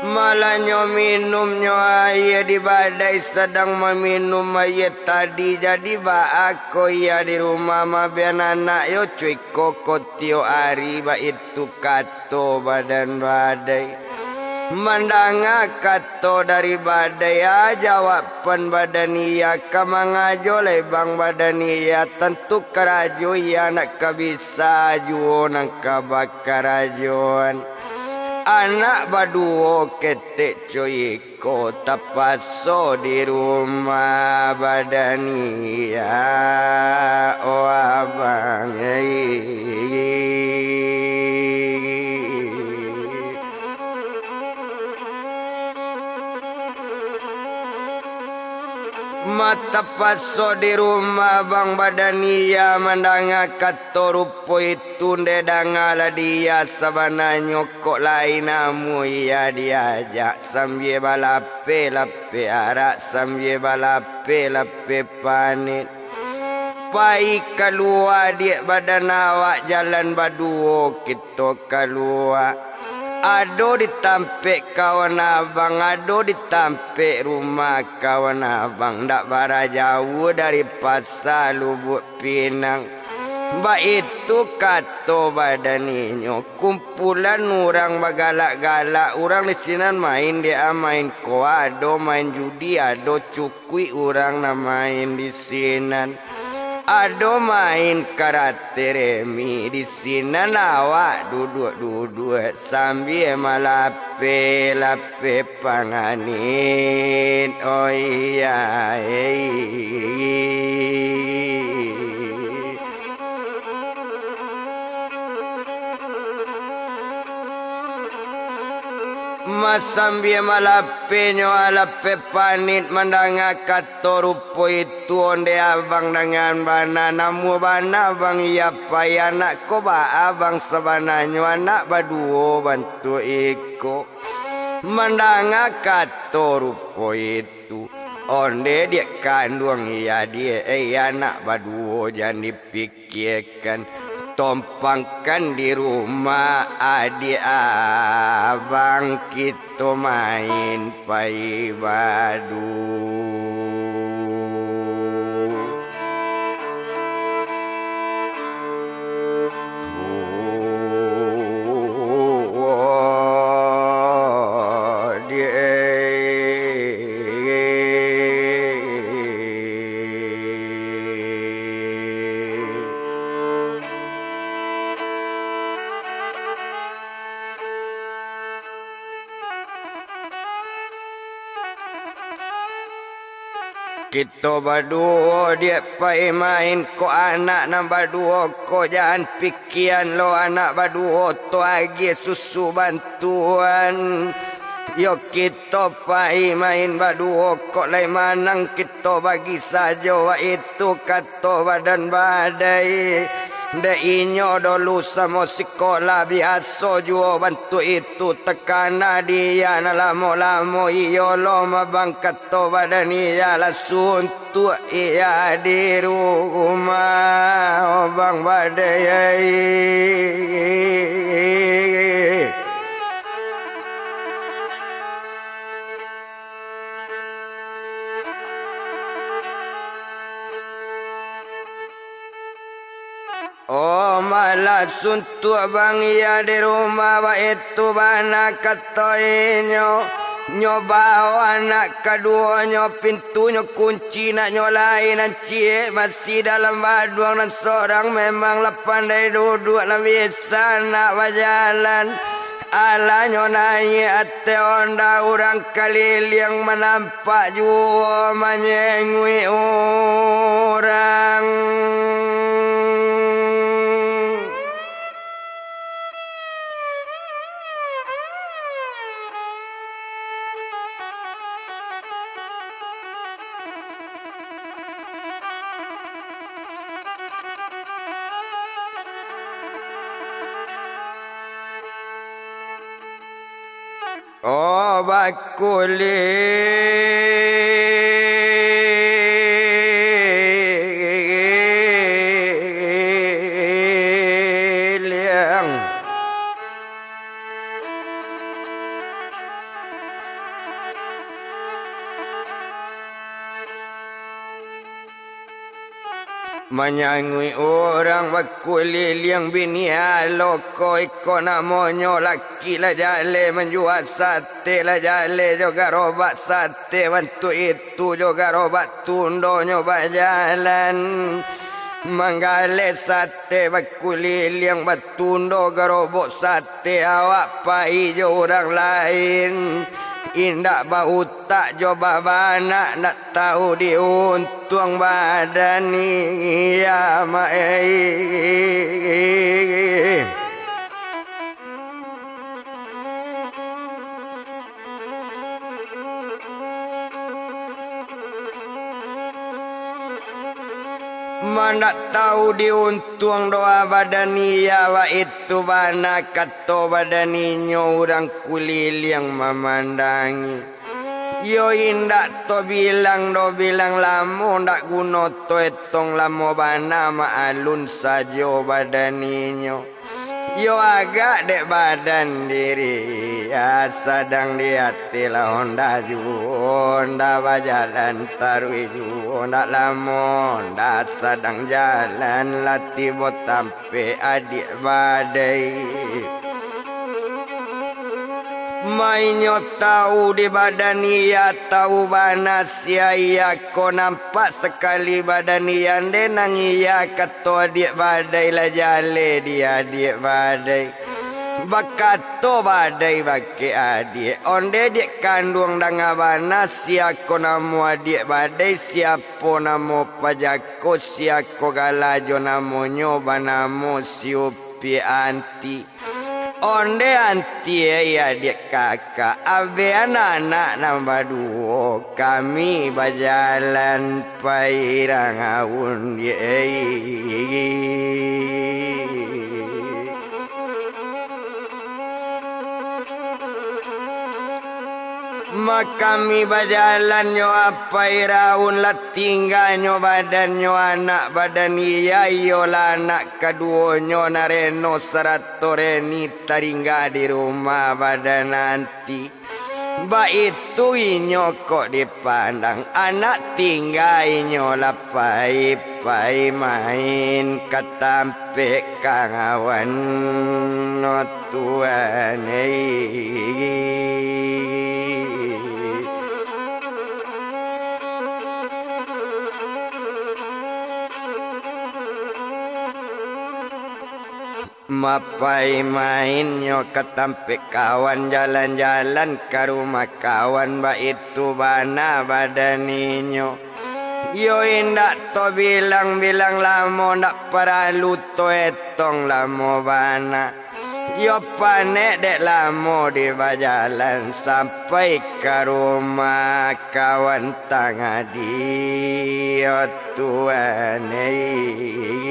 Malanyo minumnyo aia di badai, sadang maminum aia tadi. Jadi baa ko ia di rumah mabian anak yo, cuiko ko tiok ari, baitu kato badan badai. Mandanga kato dari badai, a jawaban badan ia, ka mangajo lai bang badan ia, tantu karajo ia nak ka bisa juo nan ka bakarajoan. Anak baduo ketek cuiko, tapaso di rumah badan ia, o abang, ei. Matapaso di rumah bang badan ia, mandanga kato rupo itu, ndeh danga lah di ia, sabananyo kok lain namuah ia diajak, sambia balapeh-lapeh arak, sambia balapeh-lapeh panit. Pai kalua diak badan awak, jalan baduo kito kalua. Ado di tampek kawan abang, ado di tampek rumah kawan abang, ndak bara jauah dari pasa Lubuak Pinang. Baitu kato badan inyo, kumpulan urang bagalak-galak, urang di sinan main diak main ko, ado main judi, ado cukuik urang nan main di sinan. Ado main karate remi di sinan, awak duduak-duduak sambia malapeh-lapeh panganit, oi, ai. Masambia malapehnyo alapeh panit mandanga kato rupo itu, ondeh abang dangan bana, namuah bana bang ia pai, anak ko baa bang sabananyo, anak baduo bantuak iko. Mandanga kato rupo itu, ondeh diak kanduang ia diak, ei, anak baduo jan dipikiakan, tompangkan di rumah adiak abang kito main pai baduo. Kito baduo diak pai main ko, anak nan baduo ko, jan pikian lo, anak baduo tu agiah susu bantuan. Yo kito pai main baduo ko, lai manang kito bagi sajo, baitu kato badan badai. Dek inyo dulu samo sikolah biaso juo bantuak itu, takana di ia nan lamo-lamo iyo lo mabangkat. Tobadan iyalah suntuak iya di rumah, Bang Badai. Oh, malah suntuak bang iya di rumah, baitu bana kato inyo. Nyo bao anak kaduonyo, pintunyo kunci, nak nyo lai nan ciek masih dalam baduang, nan sorang memang lah pandai duduak, lah bisa nak bajalan. Alah nyo naiak ateh onda, urang kaliliang manampak juo manyenguik urang. Oh, bakuliang. Manyanguik urang bakuliliang bini alo ko, iko namonyo laki lah jaleh manjua sate, lah jaleh jo garobak sate, bantuak itu jo garobak tundonyo bajalan. Manggaleh sate bakuliliang batundo garobok sate, awak pai jo urang lain. Indak bautak jo babanak, ndak tau diuntuang badan iya, mak, eh. Mandak tau diuntuang doa badan iya, baitu bana kato badan inyo urang kuliliang mamandangi. Yo indak to bilang do, bilang lamo ndak guno to etong lamo bana, maalun sajo badan inyo. Yo agak dek badan diri, ah, sadang di ati lah onda juo, onda bajalan taruih juo, ndak lamo onda sadang jalan lah tibo tampek adiak badai. Mainyo tau di badan iya, tau bana sia iya ko nampak sakali badan iya, nde nang iya kato adiak badai lah jaleh di adiak badai. Bakato badai bakeh adiak, onde diak kanduang danga bana, sia ko namo adiak badai, siapo namo pajako, sia ko gala jo namonyo banamo si Upiak Anti. Onde anti, eh, adiak kakak, abeh anak-anak nan baduo, kami bajalan pairang awun, ye, eh. Mah kami bajalan nyo apai raun, lah tingganyo badannyo anak badan iya, iyolah anak kaduonyo Nareno sarato Reni taringga di rumah badan anti. Baitu inyo kok dipandang, anak tingga inyo lah pai-pai main ka tampek kawan, no tuan, eh. Mapai main nyo ka tampek kawan, jalan-jalan ka rumah kawan, baitu bana badan inyo. Yo indak to bilang-bilang lamo, ndak paralu to etong lamo bana. Yo panek dek lamo di bajalan, sampai ka rumah kawan tangah di, yo tuan, eh.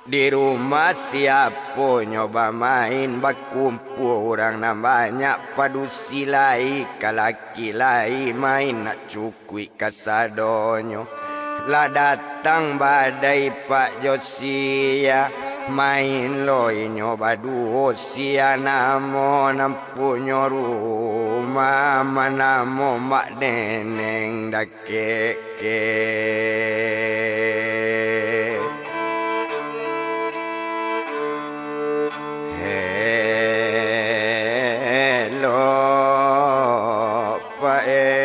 Di rumah siapo nyo bamain, bakumpua urang nan banyak, padusi lai, kalaki lai, main nak cukuik kasadonyo. Lah datang badai pak jo sia, main lo inyo baduo, sia namo nan punyo rumah, manamo Mak Neneng dak keke. Helo, Pak, eh.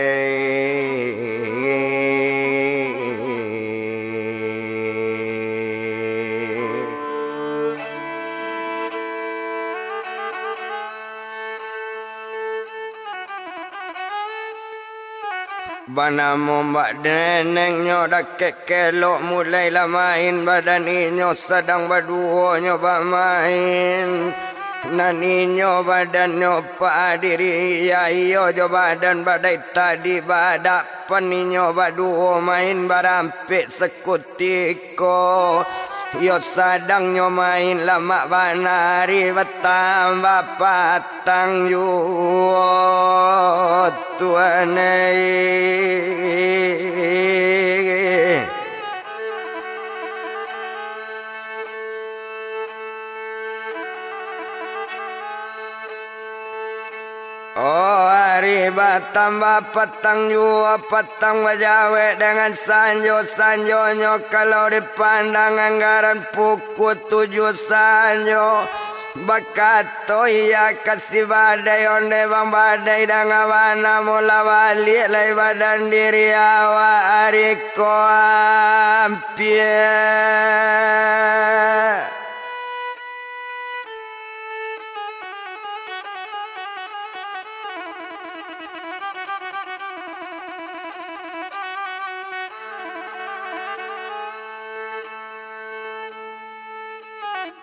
Banamo Mak Neneng nyo dakek kelok, mulailah main badan inyo sadang baduo nyo bamain. Nan inyo badan nyo padiri, iyo jo badan badai tadi badapan, inyo baduo main barampek sakutiko. Iyo sadang nyo main, lamak bana ari batambah patang juo, tuan, eh. Tambah patang juo, patang bajawek dangan sanjo-sanjonyo, kalau dipandang anggaran pukua tujuah sanjo. Bakato iyo ka si badai, ondeh bang badai, danga bana, molah baliak lai badan diri awak ari ko ampia.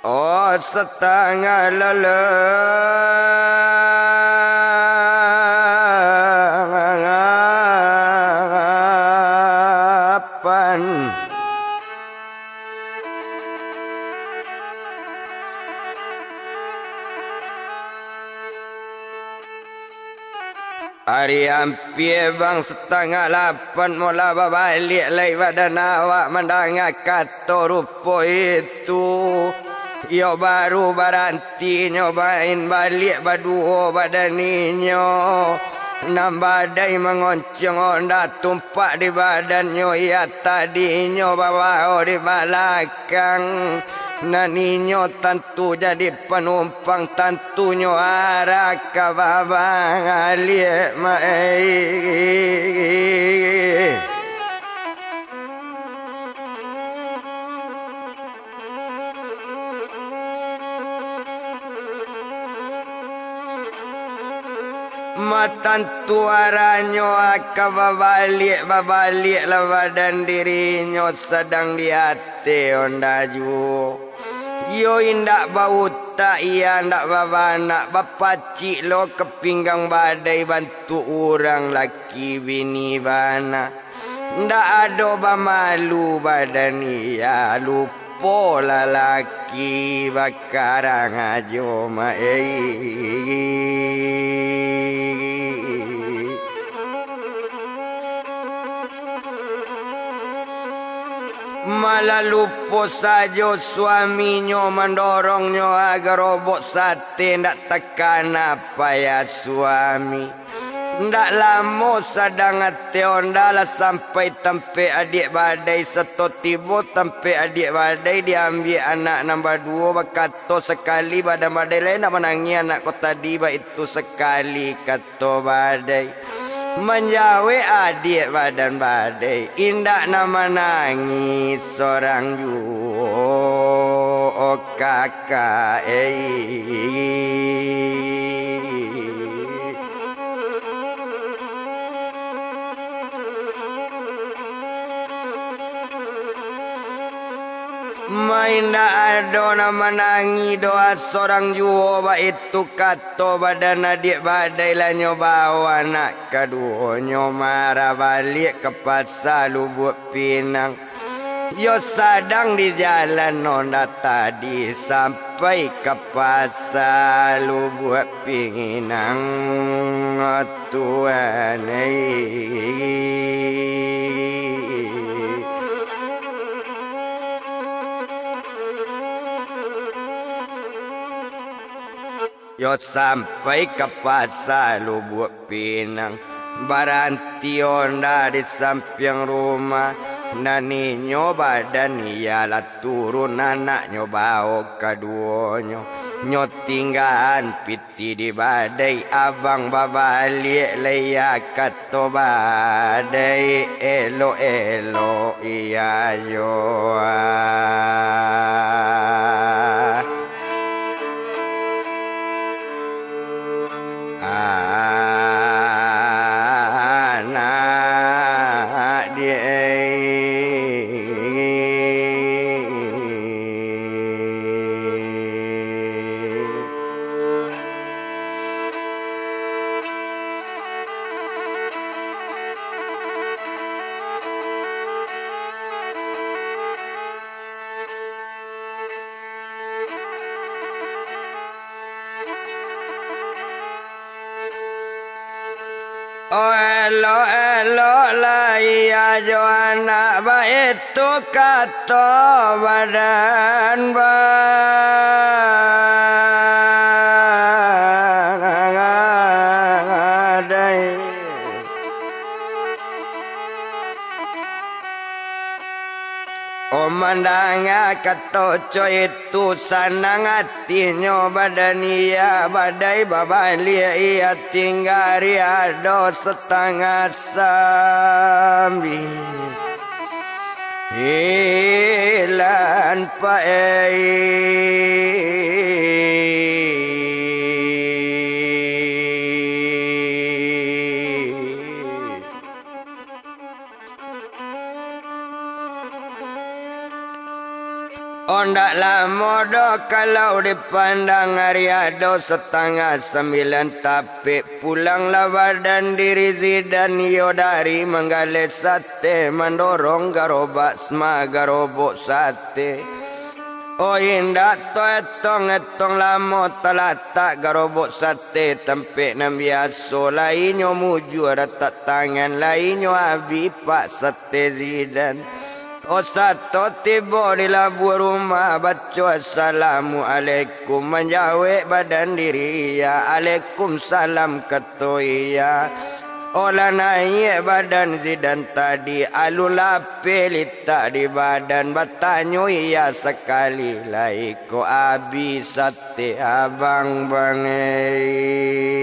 Oh, satangah lalapan. Ari ampia bang satangah lapan, molah babaliak lai badan awak mandanga kato rupo itu. Iyo baru baranti inyo main baliak baduo badan inyo. Nan badai mangoncong onda tumpak di badannyo, iyo tadinyo babao di balakang. Nan inyo tantu jadi panumpang, tantunyo araka babaliak mai. Matantu aranyo aka babaliak, babaliaklah badan dirinyo sadang di ateh onda juo. Iyo indak bautak, iyo indak babanak, bapacik lo ka pinggang badai bantuak urang laki bini bana. Ndak ado bamalu badan iya, lupo lalaki bakarangajo, mak ei. Malah lupo sajo suaminyo mandorongnyo agarobok sate, ndak takana payah suami. Ndak lamo sadang ateh onda lah sampai tampek adiak badai, sato tibo tampek adiak badai diambiak anak nan baduo, bakato sakali badan badai, lai nak manangih anak ko tadi, baitu sakali kato badai. Manjawek adiak badan badai, indak nak manangih sorang juo, oh kakak ei. Ma indak ado nan manangih doh, sorang juo baitu kato badan adiak badai, lah nyo bao anak kaduonyo marah baliak ka pasa Lubuak Pinang. Yo sadang di jalan onda tadi sampai ka pasa Lubuak Pinang, tuan ei. Yo sampai ka pasa Lubuak Pinang, baranti onda di sampiang rumah. Nan inyo badan iyolah turun, anaknyo bao kaduonyo. Nyo tinggaan pitih di badai, abang babaliak lai, iyo kato badai, elok-elok iyo juo. Anak diak. Oh, elok-elok lai ajo anak, baitu kato badan Oh, mandanga kato co itu, sanang atinyo badan iya, badai babaliak iya tingga ri ado satangah sambilan paei. Ondak lamo doh kalau dipandang, ari ado satangah sambilan tapek, pulanglah badan diri Zidan iyo dari manggaleh sate, mandorong garobak sma garobok sate. Oh, indak taetong-etong lamo talatak garobok sate tampek nan biaso, lai nyo mujua datak tangan, lai nyo abih pak sate Zidan. Oh, sato tibo di labuah rumah, baco assalamualaikum, manjawek badan diri iya, alaikum salam kato iya. Oh, lah naiak badan Zidan tadi, alun lapeh litak di badan, batanyo iya sakali, lai ko abih sate abang bang ei.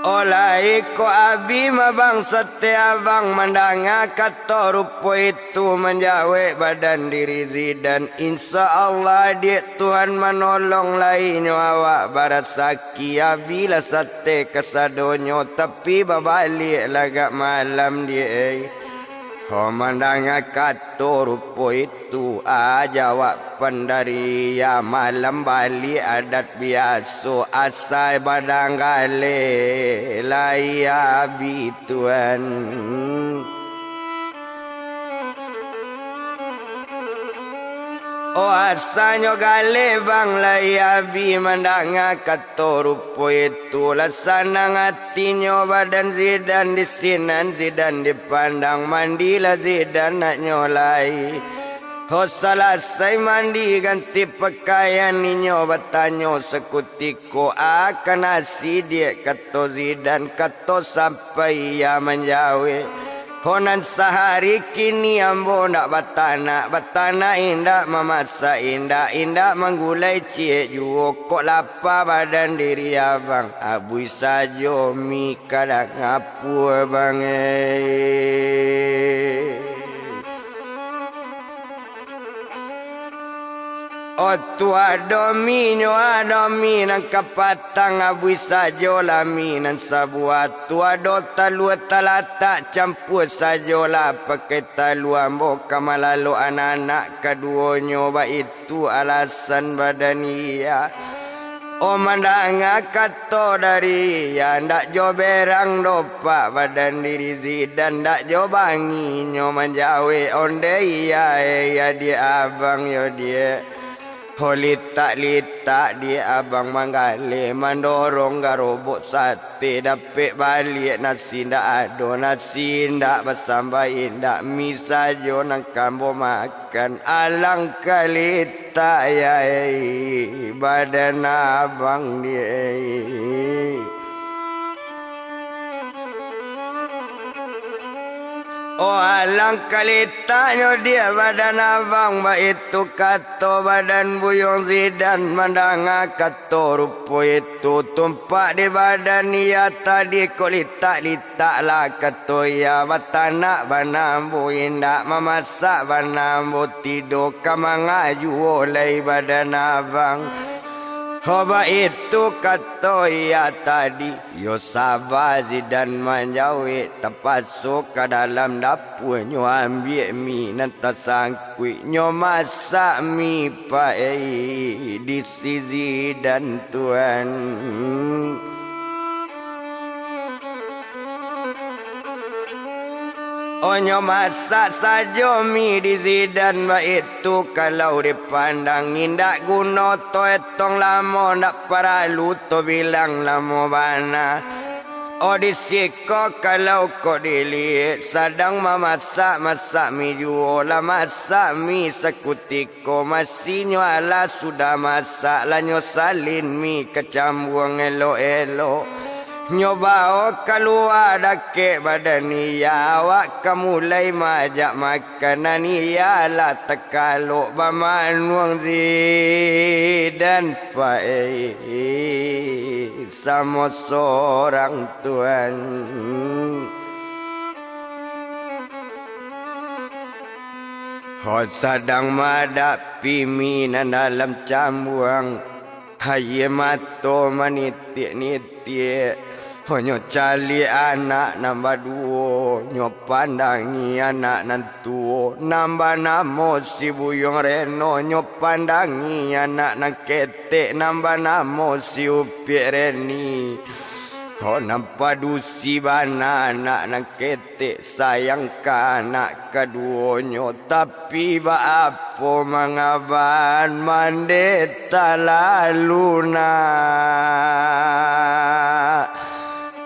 Oh, lai ko abih ma bang sate abang, mandanga kato rupo itu, manjawek badan diri Zidan. Insya Allah, diak Tuhan manolong, lai nyo awak barasaki, abihlah sate kasadonyo, tapi babaliak lah agak malam, diak ei. Ho, mandanga kato rupo itu, a jawab pandari, a malam baliak adat biaso, asa badanggaleh lai abih Tuan. Oh, asanyo galeh bang lai abih, mandanga kato rupo itu, lah sanang atinyo badan Zidan, di sinan Zidan dipandang, mandilah Zidan nak nyo lai. Ho, salasai mandi ganti pakaian, inyo batanyo sakutiko, a ka nasi diak, kato Zidan, kato sampai iya manjawek. Ho, nan sahari kini ambo ndak batanak, batanak indak, mamasak indak, indak manggulai ciek juo, kok lapa badan diri abang, abui sajo mi kadang apo bang ei. Oh, tu ado mi nyo, ado mi nan kapatang, abui sajolah mi nan sabuah. Tu ado talua talatak, campua sajolah pakai talua, ambo ka malalok anak-anak kaduonyo, baitu alasan badan iya. Oh, mandanga kato dari iya, ndak jo berang doh pak badan diri Zidan, ndak jo banginyo manjawek, ondeh iya, eh, ya diak abang yo diak. Ho, litak-litak diak abang manggaleh, mandorong garobok sate, dapek baliak nasi ndak ado, nasi indak, basambah indak, mi sajo nan ka ambo makan. Kan alangkah litak yai badan abang di ai. Oh, alangkah litaknyo diak badan abang, baitu kato badan Buyuang Zidan mandanga kato rupo itu. Tumpak di badan iya tadi ko litak-litak lah, kato iya, batanak bana ambo indak, mamasak bana ambo tido, ka manga juo lai badan abang. Ho, baitu kato iya tadi. Yo saba Zidan manjawek, tapaso ka dalam dapua nyo ambiak mi nan tasangkuik, nyo masak mi paik di si Zidan tuan. Oh, nyo masak sajo mi di Zidan, baitu kalau dipandang, indak guno to etong lamo, ndak paralu to bilang lamo bana. Oh, di siko kalau kok diliek, sadang mamasak-masak mi juo, lah masak mi sakutiko, masinyo alah sudah masak, lah nyo salin mi ka cambuang elok-elok. Nyo bao kalua dakek badan, iyo awak ka mulai maajak makanan, iyo lah takalok bamanuang Zidan pai samo sorang tuan. Ho sadang maadapi mi nan dalam cambuang, aia mato manitiak-nitiak. Ho nyo caliak anak nan baduo, nyo pandangi anak nan tuo, nan banamo si Buyuang Reno, nyo pandangi anak nan ketek, nan banamo si Upiak Reni. Ho nan padusi bana anak nan ketek, sayang ka anak kaduonyo, tapi baapo mangaban, mandeh talalu nak.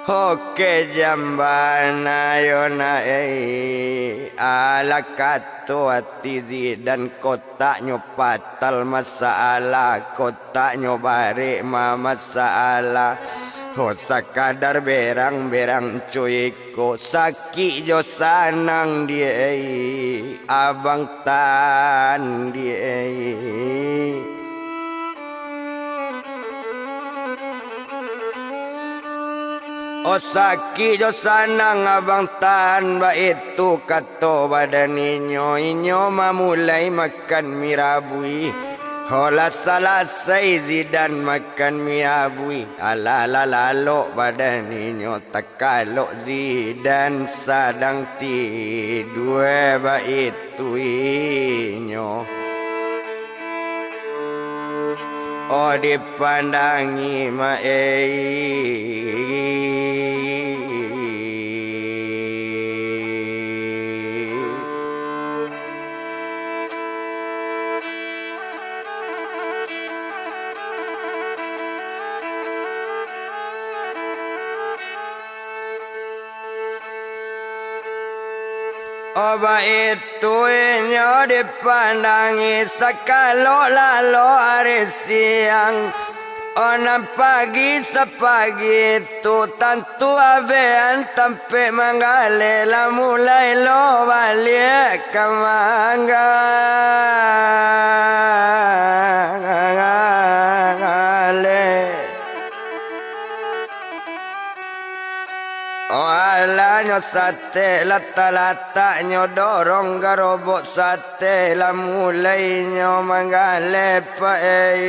Oke, jambana yo nak, eh. Alah kato ati Zidan, kotaknyo patal masalah, kotaknyo barek ma masalah. Ho sakadar berang-berang cuy ko, sakik jo sanang di, eh, abang tan di, eh. Oh sakik jo sanang abang tan, baitu kato badan inyo, inyo mamulai makan mi rabuih. Ho lah salasai Zidan makan mi rabuih, alah lah lalok badan inyo, takalok Zidan sadang tidua baitu. Tu inyo, oh, dipandangi ma-, eh. Oh, baitu inyo dipandangi sakalok lalok ari siang. Oh, nan pagi sapagi tu tantu abehan tampek manggaleh, lah mulai lo baliak ka manggaleh. Oh, alanyo satek latak-lataknyo, dorong garobok satek, lah mulainyo manggaleh pai.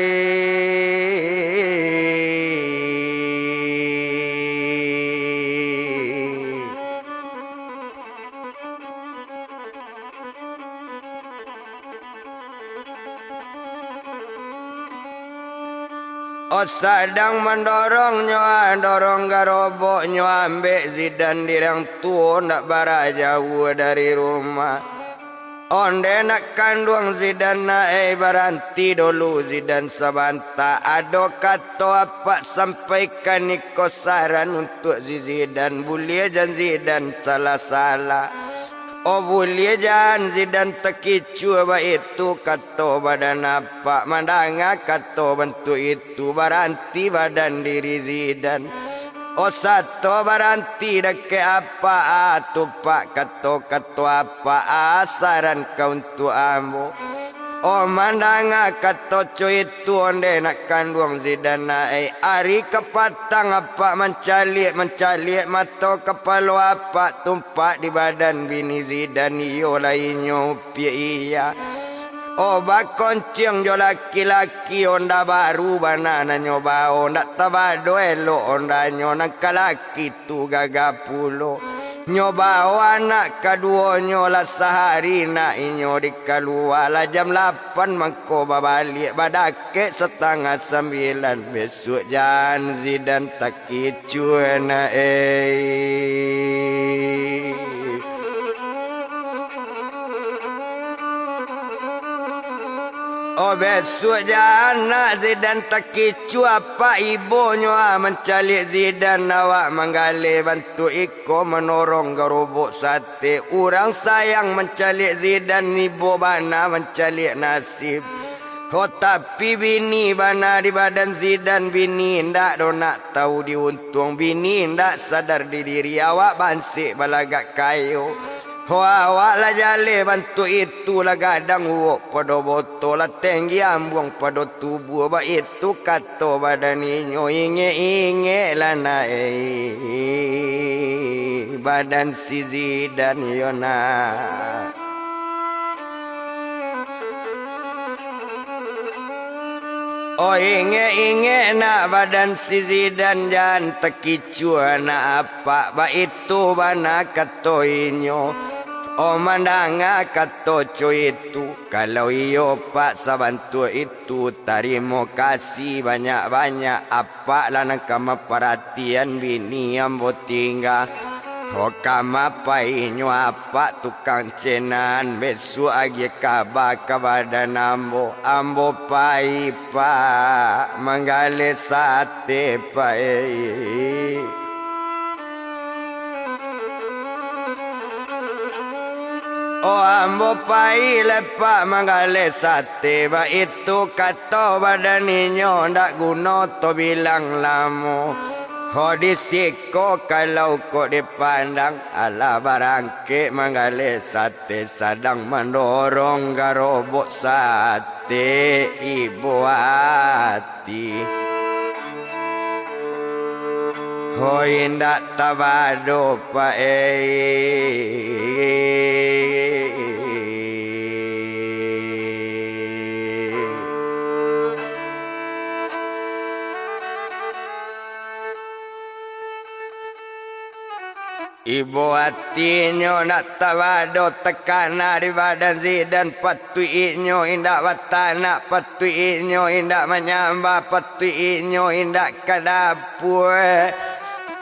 Oh, sadang mandorongnyo, ah, dorong garoboknyo, ambek Zidan di rang tuo, ndak bara jauah dari rumah. Onde nak kanduang Zidan, nak, eh, baranti dulu Zidan sabanta. Ado kato apak sampaikan iko saran untuak si Zidan, buliah jan Zidan salah-salah. Oh, buliah jan Zidan takicua, baitu kato badan apak. Mandanga kato bantuak itu, baranti badan diri Zidan. Oh, sato baranti dakek apak, ah, tupak kato-kato apak, ah, saran ka untuak ambo. Oh, mandanga kato co itu, onde nak kanduang Zidan, nak, eh, ari kapatang apak mancaliak-mancaliak, mato kapalo apak tumpak di badan bini Zidan, iyo lah inyo upiak iya. Oh, bakonciang jo laki-laki, onda baru bana nan nyo bao, ndak tabado elok ondanyo, nan ka laki tu gagah pulo. Nyo bao anak kaduonyo lah sahari nak inyo di kalua, lah jam lapan mangko babaliak, badakek satangah sambilan, besuak jan Zidan takicua nak, eh. Oh, besuak jan nak Zidan takicua, apak ibonyo, ah, mancaliak Zidan, awak manggaleh bantuak iko manorong garobok satek. Urang sayang mancaliak Zidan, ibo bana mancaliak nasib. Ho, tapi bini bana di badan Zidan, bini indak do nak tau diuntuang, bini indak sadar di diri, awak bansek balagak kayo. Ho, awak lah jaleh bantuak itu, lah gadang uwok pado boto, lah tenggi ambuang pado tubuah, baitu kato badan inyo, ingek-ingek lah nak, eh, badan si Zidan yo nak. Oh, ingek-ingek nak badan si Zidan, jan takicua nak apak, baitu bana kato inyo. Oh, mandanga kato co itu, kalau iyo pak sabantuak itu, tarimo kasih banyak-banyak, apak lah nan ka mamparatian bini ambo tingga. Ho, ka ma painyo apak tukang cenan, besuak agiah kaba ka badan ambo. Ambo pai, pak, manggaleh sate, pak, eh. Oh, ambo pai lai, pak, manggaleh sate, baitu kato badan inyo, ndak guno to bilang lamo. Ho, di siko kalau kok dipandang, alah barangkek manggaleh sate, sadang mandorong garobok sate, ibo ati. Ho, indak tabado, pak, eh. Ibo atinyo ndak tabado, takana di badan Zidan, patuiknyo indak batanak, patuiknyo indak manyambah, patuiknyo indak ka dapua.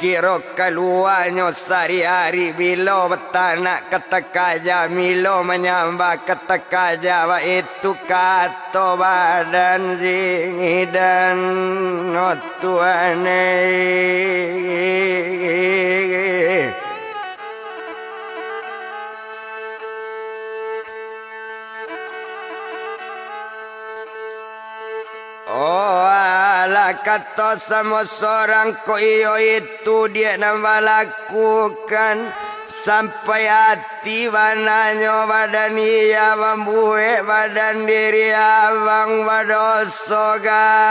Kiro kaluanyo sari-ari, bilo batanak ka takaja, bilo manyambah ka takaja, baitu kato badan Zidan, oh Tuhan eh. Oh, alah kato samo sorang, kok iyo itu diak nan balakukan, sampai ati bananyo badan iya mambuek badan diri abang badoso gadang.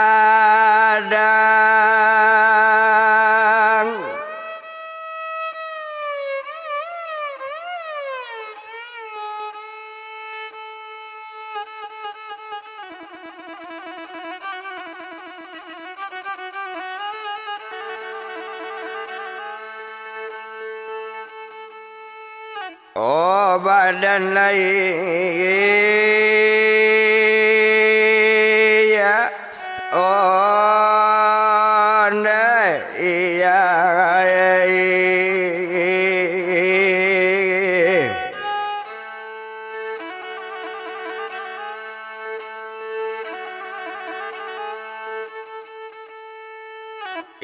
Oh, badan lai, ya. Oh, ndak, iya.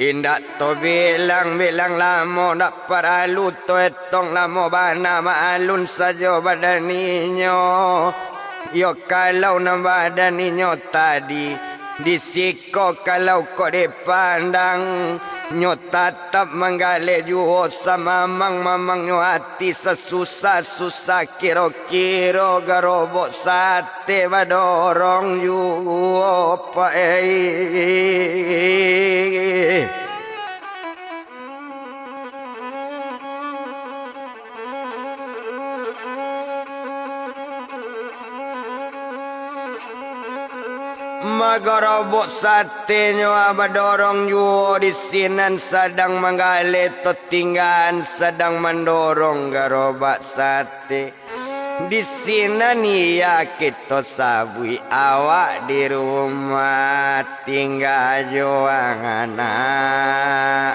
Indak to bilang-bilang lamo, ndak paralu to etong lamo bana, maalun sajo badan inyo. Yo kalau nan badan inyo tadi, di siko kalau kok dipandang, nyo tatap manggaleh juo samamang-mamangnyo ati, sasusah-susah kiro-kiro garobok sat- te badorong juo, Pak, eh. Magarobok satenyo badorong juo di sinan, sadang manggaleh to tinggaan, sadang mandorong garobak sate. Di sinan iya kito sabuik, awak di rumah tingga jo anak,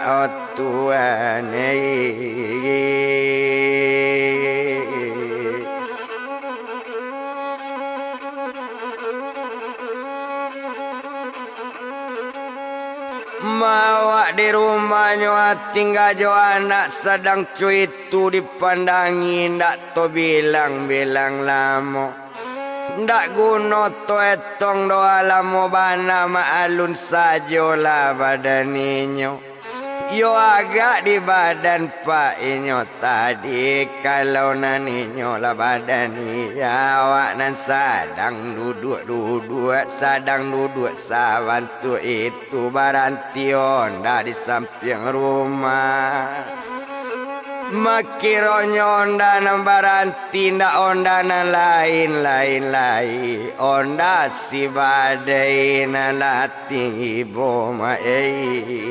oh Tuhan, eh. Ma awak di rumahnyo tingga jo anak, sadang cuit tu dipandangi, indak to bilang-bilang lamo. Ndak guno to etong doh, alamo bana maalun sajolah badan inyo. Yo agak di badan pak inyo tadi, kalau nan inyo lah badan iya, awak nan sadang duduak-duduak, sadang duduak sabantuak itu, baranti onda di sampiang rumah. Makironyo onda nan baranti, ndak onda nan lain-lain lai, onda si badai nan lah tibo ma-, ei.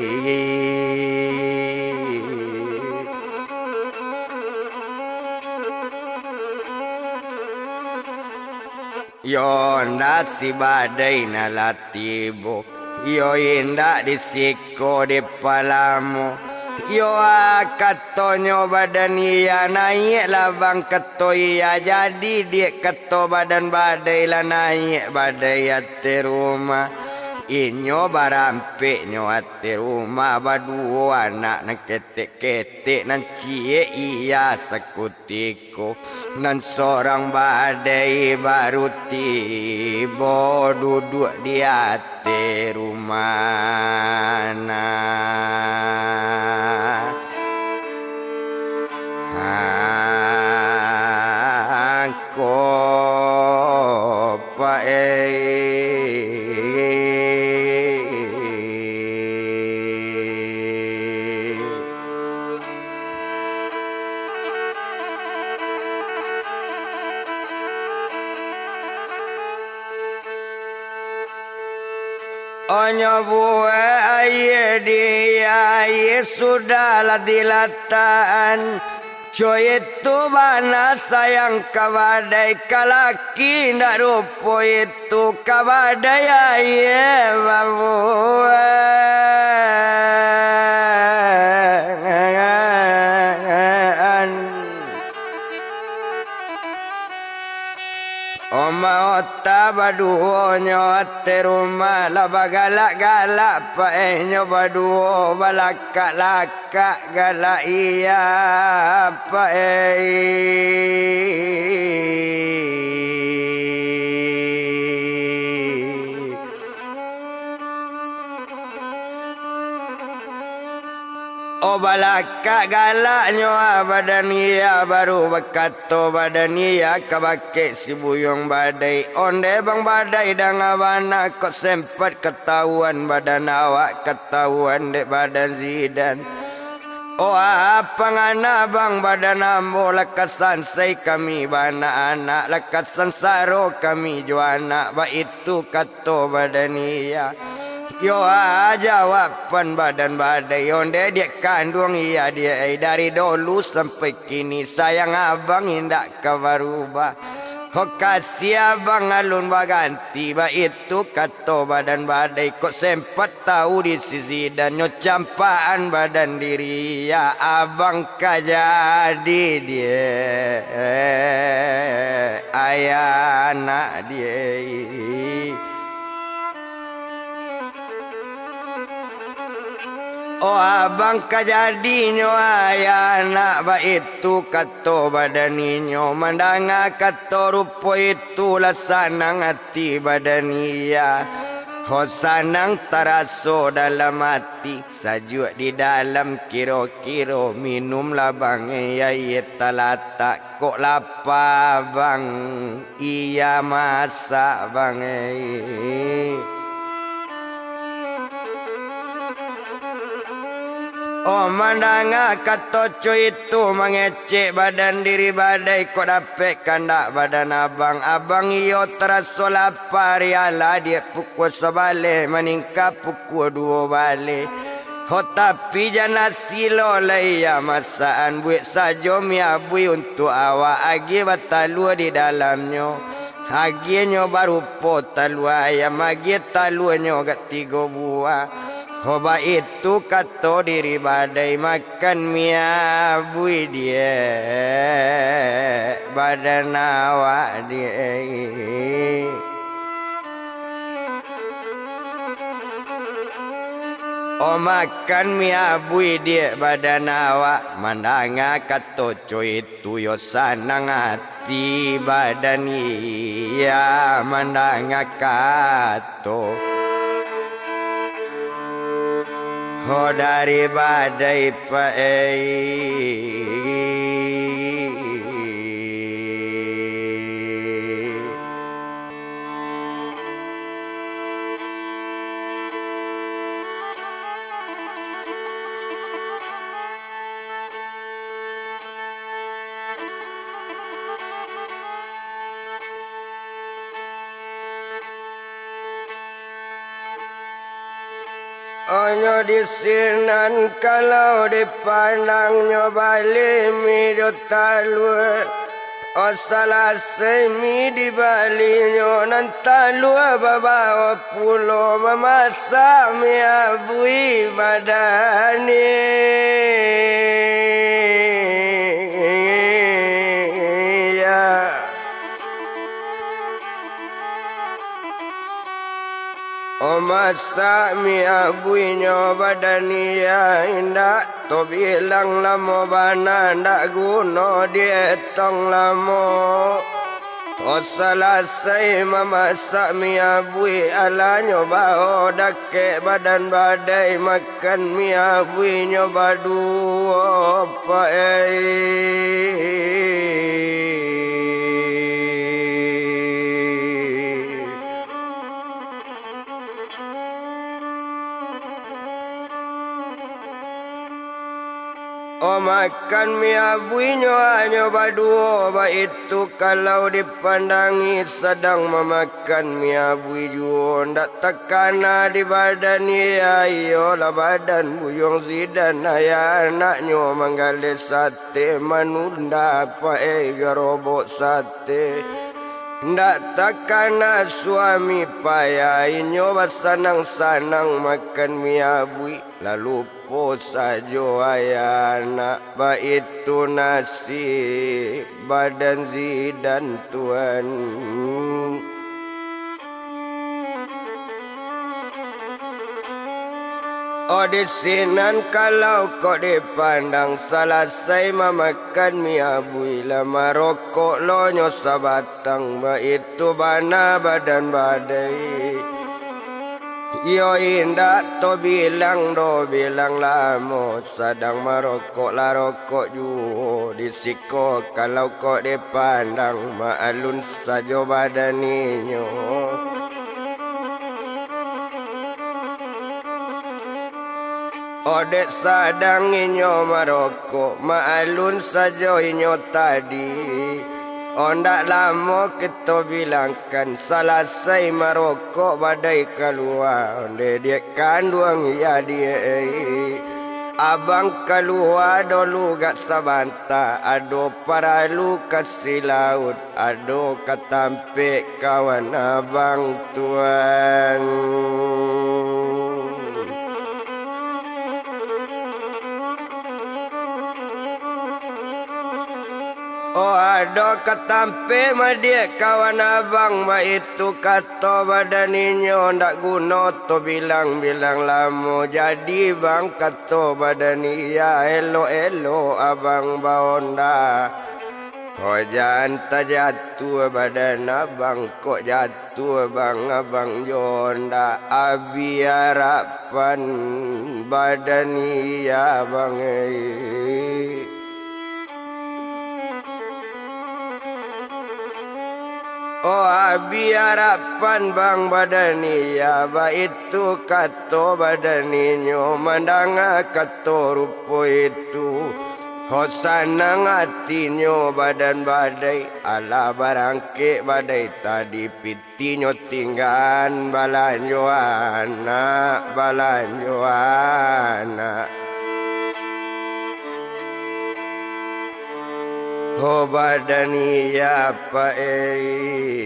Yo onda si badai nan lah tibo, yo indak di siko di palamo. Yo a katonyo badan iya, naiaklah bang kato iya, jadi diak kato badan badai lah naiak badai ateh rumah. Inyo barampeknyo ateh rumah, baduo anak nan ketek-ketek nan ciek iya sakutiko. Nan sorang badai baru tibo, duduak di ateh rumah nah. Angko pae. Onyo buek aia di aia, sudah lah dilatakan. Co itu bana sayang ka badai, ka laki ndak rupo itu, ka badai aia babuekan. Oma ota baduonyo ateh rumah, lah bagalak-galak paenyo baduo, balakak-lakak galak iya pae. O balakak galaknyo a badan iya, baru bakato badan iya ka bakeh si buyuang badai, ondeh bang badai danga bana, kok sempat katauan badan awak, katauan dek badan Zidan. O a pangana bang badan ambo, lah ka sansai kami baanak-anak, lah ka sansaro kami jo anak, baitu kato badan iya. Yo a jawaban badan badai, ondeh diak kanduang iya diak ai, dari dolu sampai kini, sayang abang indak ka barubah. Ho kasiah abang alun baganti, baitu kato badan badai, kok sempat tau di si Zidan, nyo campakan badan diri, ya abang ka jadi diak ayah anak diak. O abang ka jadinyo ayah anak, baitu kato badan inyo, mandanga kato rupo itu lah sanang ati badan iya. Ho sanang taraso dalam ati, sajuak di dalam kiro-kiro, minumlah bang aia talatak, kok lapa bang iya masak bang ai. Oh, mandanga kato co itu, mangecek badan diri badai, kok dapek kandak badan abang. Abang iyo taraso lapa, rialah diak pukua sabaleh, maningka pukua duo baleh. Ho tapi jan nasi lo lai ya masakan, buek sajo mi abui untuak awak, agiah batalua di dalamnyo. Agiahnyo barupo talua ayam, agiah taluanyo agak tigo buah. Ho baitu kato diri badai, makan mi abui diak badan awak diak. Oh, makan mi abui diak badan awak, mandanga kato co itu yo sanang ati badan iya, mandanga kato ho dari badai paei. Onyo di sinan kalau dipandang nyo bali mi jo talua. Oh, salasai mi dibali nyo nan talua, babao pulo mamasak mi abui badan ni. Ya. Oh, masak mi abuinyo badan iya, indak tobilang lamo bana, ndak guno dietong lamo. Oh, salasai mamasak mi abui, alanyo bao dakek badan badai, makan mi abuinyo baduo paei. Oh, makan mi abuinyo hanyo baduo, baitu kalau dipandangi sadang mamakan mi abui juo, ndak takana di badan iya, iyolah badan Buyuang Zidan, ayah anaknyo manggaleh sate, manunda paei garobok sate. Ndak takana suami payah, inyo basanang-sanang makan mi abui, lalu lupo sajo ayah anak, baitu nasib badan Zidan tuan. Oh, di sinan kalau kok dipandang, salasai mamakan mi abui, lah marokok lo nyo sabatang, baitu bana badan badai. Iyo indak tobilang doh bilang lamo, sadang marokok lah rokok juo, di siko kalau kok dipandang, maalun sajo badan inyo. Oh, dek sadang inyo marokok, maalun sajo inyo tadi. Oh, ndak lamo kito bilangkan, salasai marokok badai kalua, ondeh diak kanduang iya diak. Abang kalua dolu gak sabanta, ado paralu ka silaut, ado ka tampek kawan abang tuan. Oh, ado ka tampek madiak kawan abang, baitu kato badan inyo, ndak guno to bilang-bilang lamo. Jadi bang, kato badan iya, elok-elok abang baonda. Oh, jan tajatuah badan abang, kok jatuah bang, abang jo onda, abih arapan badan iya bang, eh. Oh, abih arapan bang badan iya, baitu kato badan inyo, mandanga kato rupo itu. Ho, sanang atinyo badan badai, alah barangkek badai tadi, pitinyo tinggaan balanjo anak, balanjo anak. Ho, badan iya paei.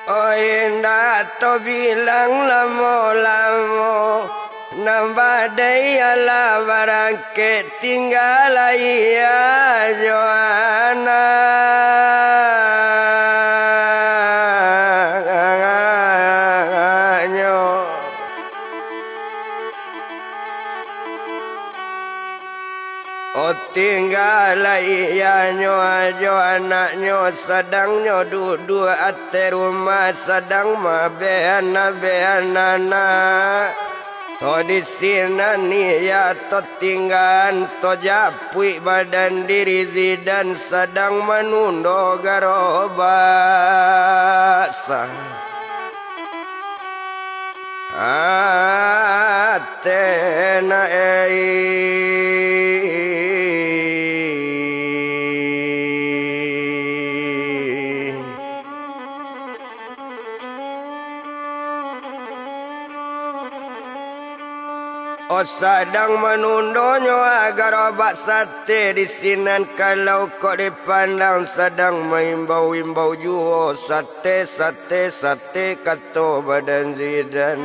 Oh, indak Tabilang lamo-lamo, nan badai alah barangkek, tingga lai iyo jo anaknyo. Oh, tingga lai iyanyo jo anaknyo, sadang nyo duduak ateh rumah, sadang mabehan-abehan anak. Oh, di sinan iyo tatinggaan, tajapuik badan diri Zidan, sadang manundo garobak sa- Atena ei. Oh, sadang manundonyo garobak sate di sinan, kalau kok dipandang, sadang maimbau-imbau juo, sate, sate, sate, kato badan Zidan.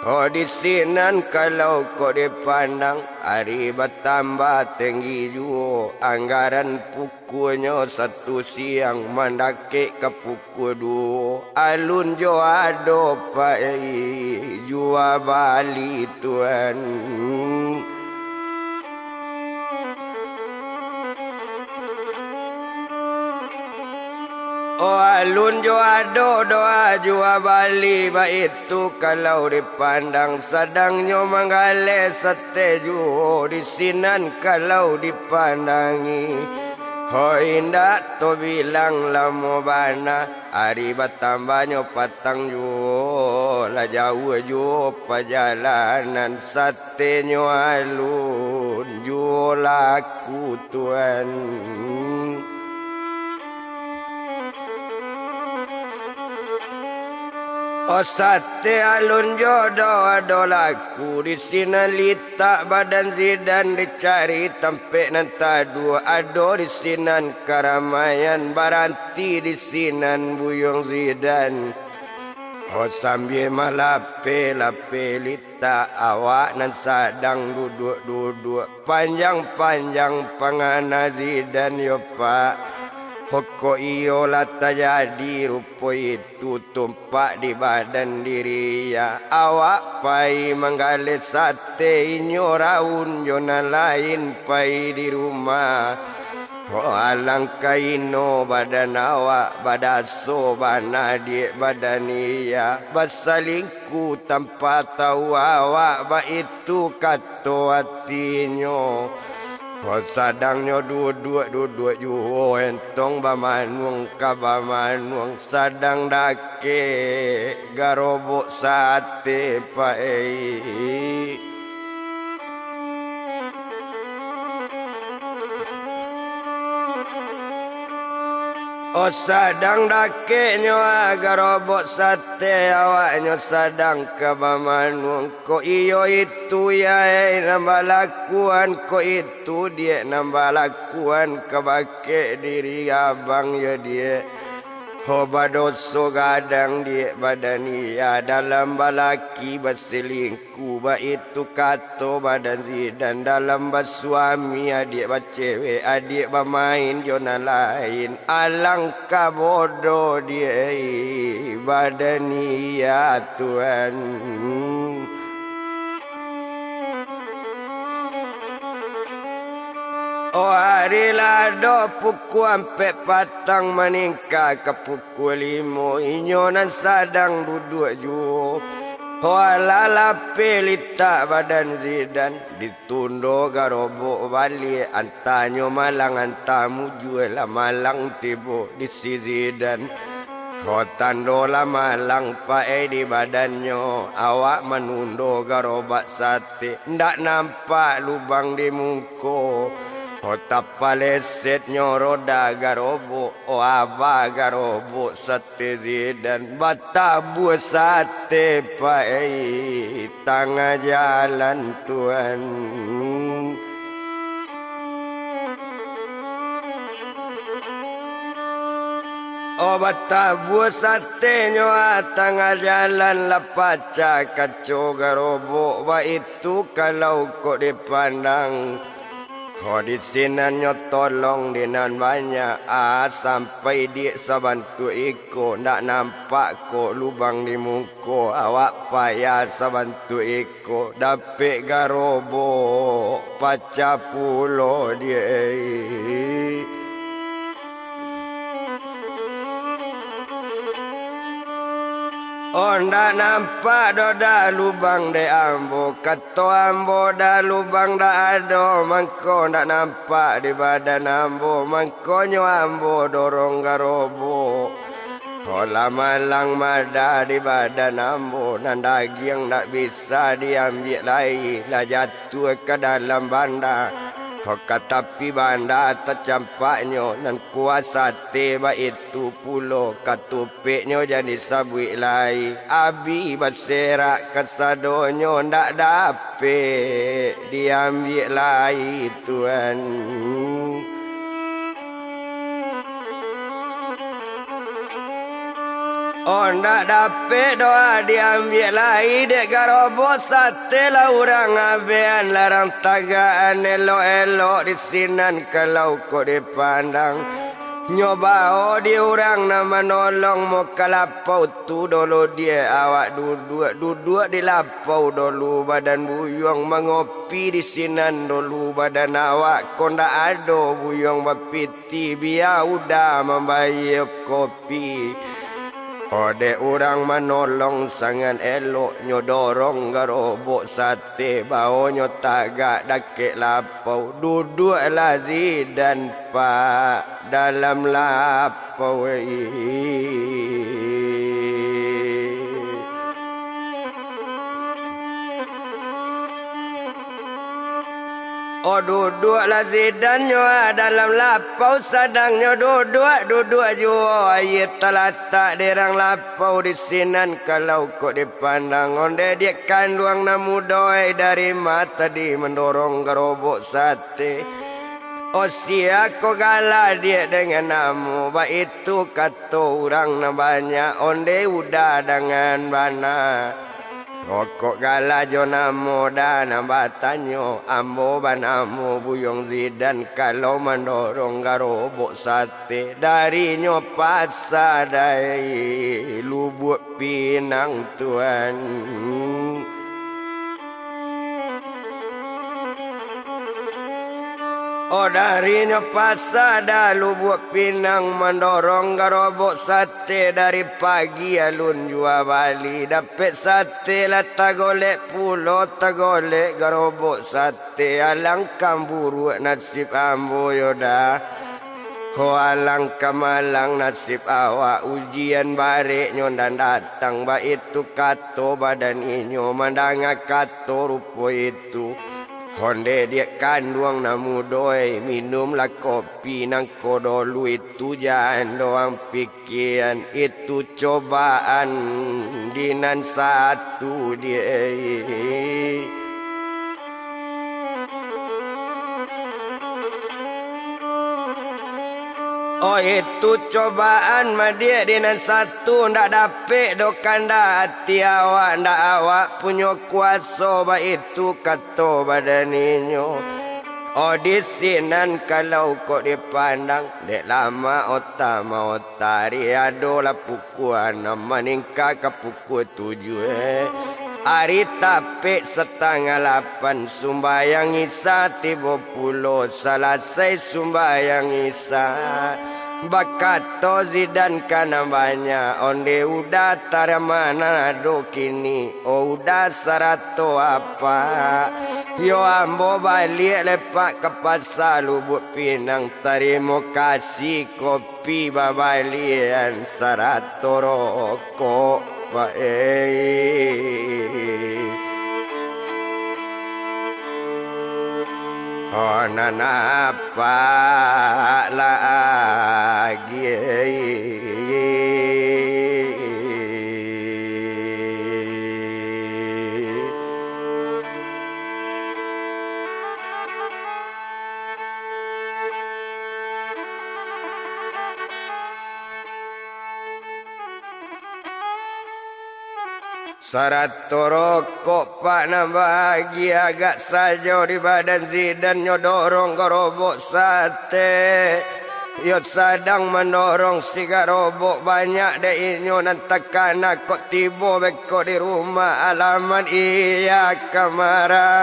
Oh, di sinan kalau kok dipandang, ari batambah tenggi juo, anggaran pukuanyo satu siang mandakek ka pukua duo, alun jo ado pai jua bali, tuan. Oh, alun jo ado doh jua bali, baitu kalau dipandang, sadangnyo manggaleh sate juo di sinan kalau dipandangi. Hoi, indak tabilang lamo bana, ari batambahnyo patang juo, lah jauah juo pajalanan, satenyo alun juo laku, tuan. Oh, sate alun jo doh ado laku, di sinan litak badan Zidan, dicari tampek nan taduak, ado di sinan karamaian, baranti di sinan buyuang Zidan. Oh, sambia malapeh-lapeh litak awak nan sadang duduak-duduak. Panjang-panjang pangana Zidan yo, Pak. Pokok iyo lah tajadi rupo itu tumpak di badan diri, ya. Awak pai manggaleh sate, inyo raun jo nan lain pai di rumah. Oh, alangkah ino badan awak, badaso bana diak badan iya, basalingkuh tanpa tahu awak, baitu kato atinyo. Oh, sadangnyo duduak-duduak juo, entong bamanuang ka bamanuang, sadang dakek garobok sate pai. Oh, sadang dakeknyo garobok sate, awaknyo sadang ka bamanuang. Kok iyo itu, yai, nan balakuan, kok itu diak nan balakuan kabake diri abang, yo diak. Ho, badoso gadang diak badan iya dalam balaki basilingkuh, baitu kato badan Zidan dalam basuami, adiak bacewek, adiak bamain jo nan lain. Alangkah bodoh diak badan iya, tuan. Oh, ari lah doh pukua ampek patang maningka ka pukua limo, inyo nan sadang duduak juo. Oh, alah lapeh litak badan Zidan, ditundo garobok baliak, antanyo malang, anta mujua lah malang tibo di si Zidan. Ho, tando lah malang pakai di badannyo, awak manundo garobak sate, ndak nampak lubang di muko. Ho, tapalesetnyo roda garobok, oh, abah garobok sate Zidan, batabuah sate pakai tangah jalan, tuan. Oh, batabuah sate nyo, ah, tangah jalan lah pacah kaco garobok, baitu kalau kok dipandang. Oh, di sinan nyo tolong di nan banyak, ah, sampai diak sabantuak iko, ndak nampak kok lubang di muko, awak payah sabantuak iko. Ko dapek garobok, pacah pulo diak. Oh, ndak nampak doh dah lubang dek ambo, kato ambo dah lubang ndak ado, mangko ndak nampak di badan ambo, mangkonyo ambo dorong garobok. Ko lah malang madah di badan ambo, nan dagiang ndak bisa diambiak lai, lah jatuah ka dalam banda. Ko ka tapi banda tacampaknyo, nan kuah sate baitu pulo, katupeknyo jan disabuik lai, abih baserak kasadonyo, ndak dapek diambiak lai, Tuan. Oh, ndak dapek doh diambiak lai dek garobok sate lah urang abean, larang tagakan elok-elok di sinan kalau kok dipandang. Nyo bao di urang nan manolong mo ka lapau tu dolo diak awak duduak, duduak di lapau dolu badan buyuang, mangopi di sinan dolu badan awak, kok ndak ado buyuang bapiti, bia uda mambayia kopi. Ko dek urang manolong sangaik elok, nyo dorong garobok sate, baonyo tagak dakek lapau, duduaklah Zidan, Pak, dalam lapau. Oh, duduaklah Zidan nyo, ah, dalam lapau, sadang nyo duduak, duduak juo, aia talatak di rang lapau di sinan kalau kok dipandang. Ondeh diak kanduang nan mudo, eh, dari ma tadi mandorong garobok sate? Oh, sia ko gala diak dengan namo, baitu kato urang nan banyak, ondeh uda dangan bana. Rokok gala jo namo dah nan batanyo, ambo banamo Buyuang Zidan, kalau mandorong garobok sate, darinyo pasa dai Lubuak Pinang, Tuan. Oh, darinyo pasa dah Lubuak Pinang, mandorong garobok sate dari pagi alun jua bali. Dapek sate lah tagolek pulo, tagolek garobok sate. Alangkah buruak nasib ambo yo dah. Ho, alangkah malang nasib awak, ujian bareknyo nan datang, baitu kato badan inyo mandanga kato rupo itu. Ondeh diak kanduang nan mudo, eh, minumlah kopi nangko dolu itu, jan doh ang pikian, itu cobaan di nan satu diak. Oh, itu cobaan madiak di nan satu, ndak dapek doh kandak ati awak, ndak awak punyo kuaso, baitu kato badan inyo. Oh, di sinan kalau kok dipandang, dek lamak ota maota, ari adolah pukua anam maningka ka pukua tujuah, eh. Ari tapek satangah lapan, sumbayang Isa tibo pulo, salasai sumbayang Isa. Bakato Zidan ka nan banyak, ondeh uda taraman ado kini, oh uda sarato apak. Yo ambo baliak lepak ka pasa Lubuak Pinang, tarimo kasih ko pi babalian sarato rokok, Pak, eh. Oh, nan apak lagi, eh. Sarato rokok pak nan bahagia agak sajo di badan Zidan, nyo dorong garobok sate. Iyo sadang mandorong si garobok, banyak dek inyo nan takana kok tibo beko di rumah alamat iya ka marabok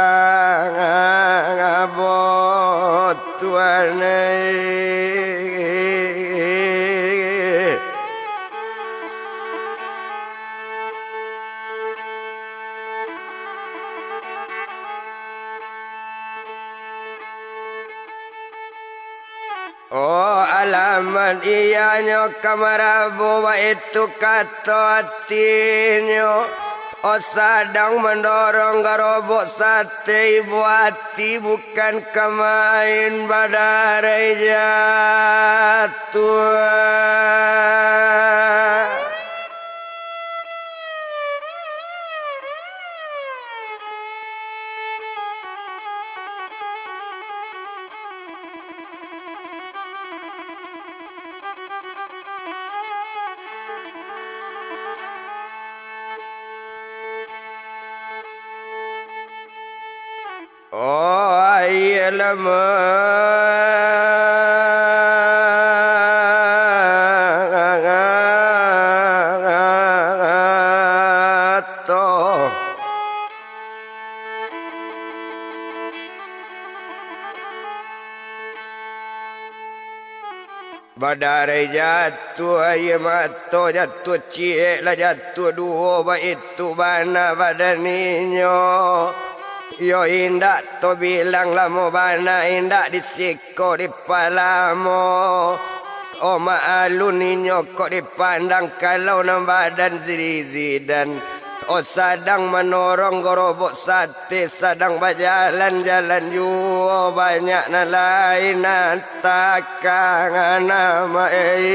tuan ai. Oh, alamat iyanyo ka marabok, baitu kato atinyo. Oh, sadang mandorong garobok sate ibu ati, bukan ka main badarai jatuah. Oh, ayolah mato. Badarai jatuah aia mato, jatuah ciek lah jatuah duo, baitu bana badan inyo. Iyo indak tobilang lamo bana, indak disiko dipalamo. Oh, maalun inyo kok dipandang, kalau nan badan Zidan. Oh, sadang manorong garobok sate, sadang bajalan-jalan juo, banyak nan lain nan takana maai.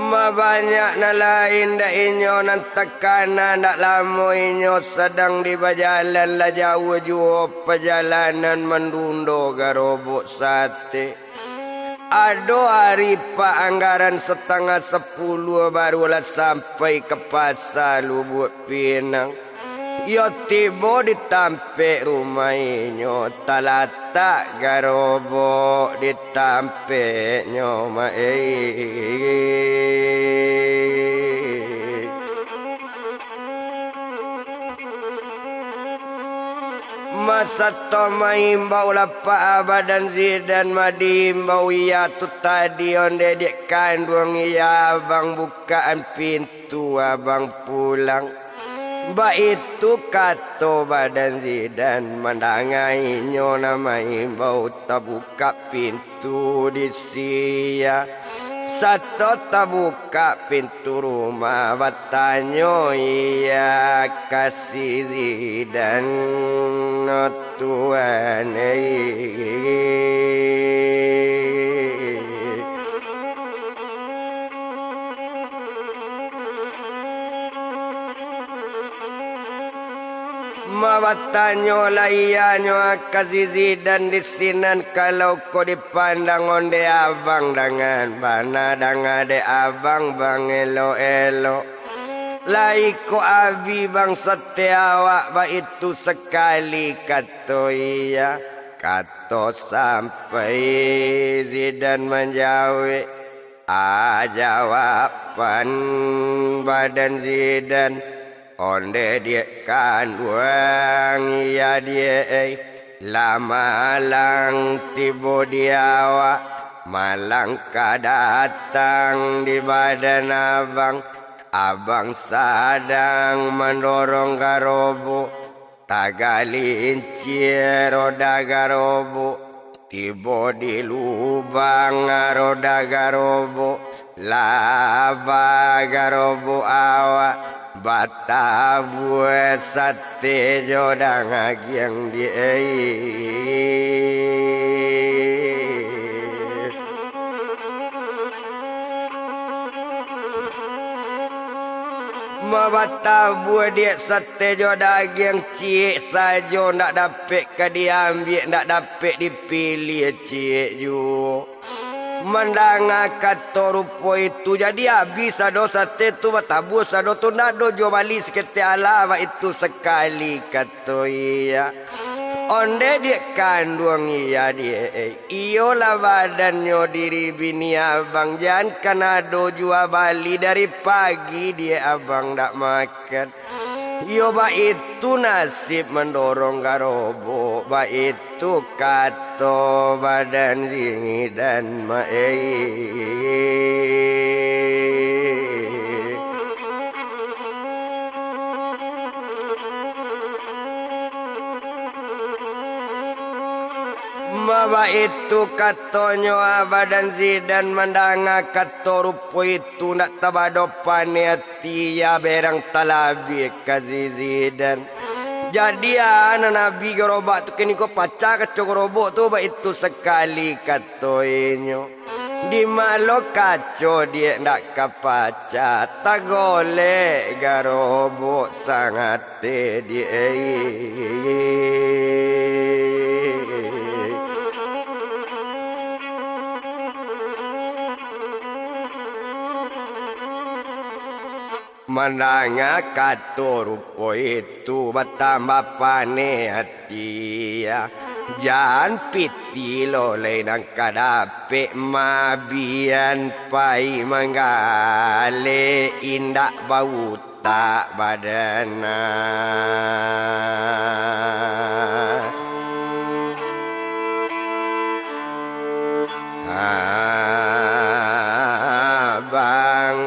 Mabanyak nan lain dek inyo nan takana, ndak lamo inyo sadang di bajalan, lah jauah juo pajalanan mandundo garobok sate. Ado ari paanggaran satangah sapuluah barulah sampai ka pasa Lubuak Pinang. Iyo tibo di tampek rumah inyo, talatak garobok di tampeknyo, maai. Masato maimbau lah Pak Abadan Zidan, madimbau iya tu tadi ondeh dek kanduang iya abang bukaan pintu abang pulang. Baitu kato Badan Zidan, mandanga inyo nan maimbau, tabukak pintu di sia. Sato tabukak pintu rumah, batanyo iya ka si Zidan, tuan ai. Mabatanyo lah iyanyo ka si Zidan di sinan, kalau ko dipandang ondeh abang, dangan bana danga dek abang bang elok-elok. Lai ko abi bang sate awak, baitu sakali kato iya. Kato sampai Zidan manjawek. Ah, jawaban Badan Zidan, ondeh dek kanduang iya diek ai, lah malang tibo di awak, malang ka datang di badan abang, abang sadang mandorong garobok. Tagalincia roda garobok, tibo di lubang roda garobok, laba garobok awak, batabua sate jo dangagiang di ai. Batabua diak sate jo dagiang, ciek sajo ndak dapek ka diambiak, ndak dapek dipiliah ciek juo. Mandanga kato rupo itu, jadi abih sado sate tu, batabua sado tu, ndak ado juo bali saketek alah, baitu sakali kato iya. Ondeh diak kanduang iya diak, iyolah badannyo diri bini abang, jan kan ado juo bali dari pagi diak abang ndak makan. Iyo baitu nasib mandorong garobok, baitu kato badan Zidan, mak ei. Ma baitu katonyo, ah, badan Zidan mandanga kato rupo itu, ndak tabado paneh ati, ah, berang talabiah ka si Zidan. Jadi, ah, nan abih garobok tu kiniko pacah kaco garobok tu, baitu sakali kato inyo. Di ma lo kaco diak ndak ka pacah, tagolek garobok sangate diak ei. Mandanga kato rupo itu, batambah paneh ati, ah. Jan pitih lo lai nan ka dapek, mabian pai manggaleh, indak bautak badan, ah. Abang,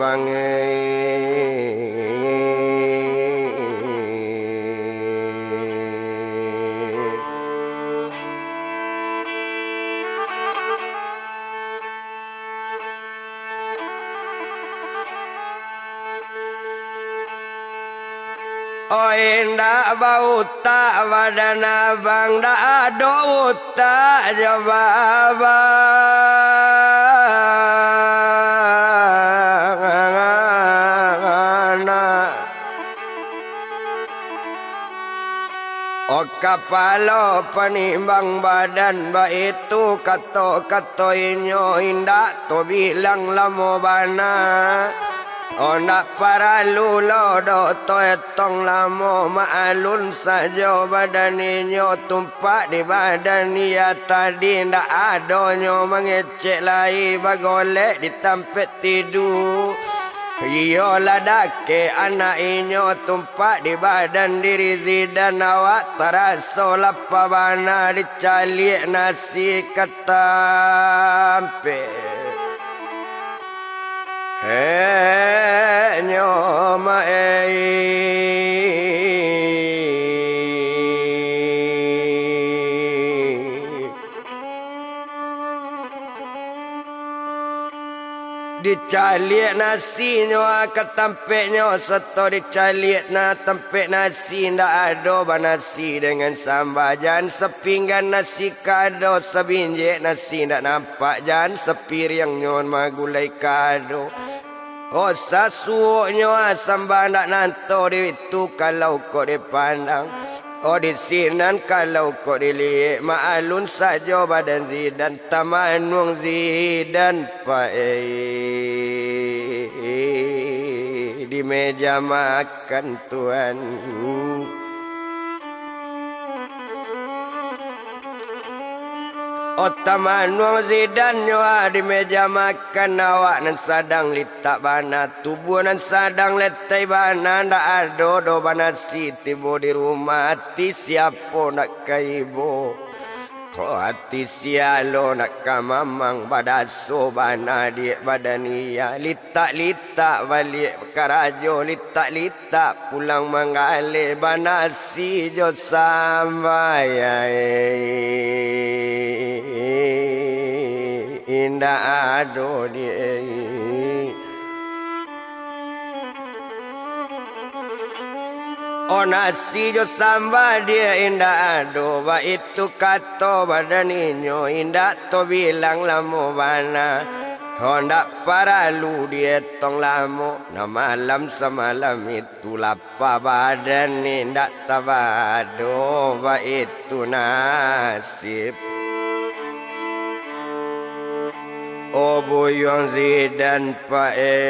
bang ei. Oh, indak bautak badan abang, ndak ado utak jo babang. Oh, kapalo panimbang badan, baitu kato-kato inyo, indak tobilang lamo bana. Oh, ndak paralu lo doh toetong lamo, maklun sajo badan inyo, tumpak di badan iya tadi ndak adonyo mangecek lai, bagolek di tampek tidu. Iyolah dakek anak inyo tumpak di badan diri Zidan, awak taraso lapa bana dicaliak nasi ka tampek. Hek nyo ma ei. Dicaliak nasinyo ka tampeknyo, sato dicaliak na tampek nasi, ndak ado banasi dengan samba. Jan sapinggan nasi ka ado, sabinjek nasi ndak nampak, jan sapiriang nyo magulai ka ado. Oh, sasuoknyo, ah, samba ndak nanto di itu, kalau kok dipandang. Oh, di sinan kalau kok diliek, maklun sajo badan Zidan, tamanuang Zidan paeh di meja makan, Tuan. Oh, tamanuang Zidan nyo, ah, di meja makan, awak nan sadang litak bana, tubuah nan sadang leteh bana, ndak ado doh banasi tibo di rumah, ati siapo ndak ka ibo? Oh, ati sia lo ndak ka mamang, badaso bana diak badan iya, litak-litak baliak karajo, litak-litak tak pulang manggaleh, banasi jo samba, indak ado diak. Oh, nasi jo samba diak indak ado, baitu kato badan inyo, indak tobilang lamo bana. Ho, ndak paralu dietong lamo, nah malam samalam itu lapa badan ni ndak tabado, baitu nasib. O buyuang Zidan pae.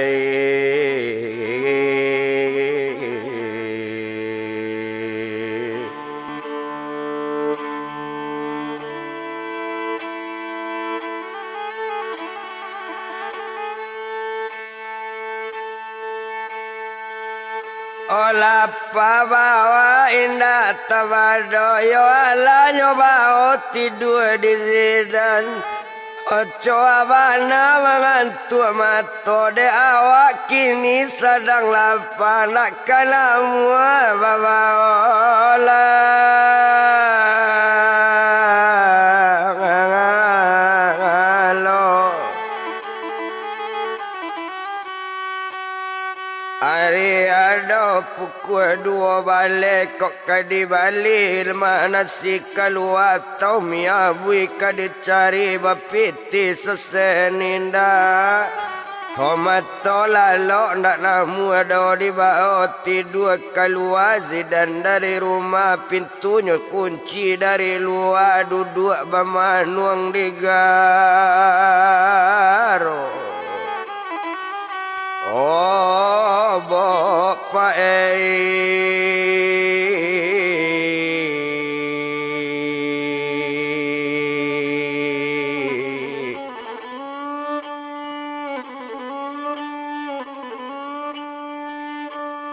Olah pabawa indak tabado, yo alah nyo bao tidua di Zidan. Ocoa bana mangantuak mato, dek awak kini sadang lapa, ndak ka namuah babaolah lo. Ari ado pukua duo baleh, kok ka dibali lemak nasi kalua, atau mi abui ka dicari, bapitih sesen indak. Ho, mato lalok ndak namuah doh, dibao tidua kalua Zidan dari rumah, pintunyo kunci dari lua, duduak bamanuang di garo. Obok pae.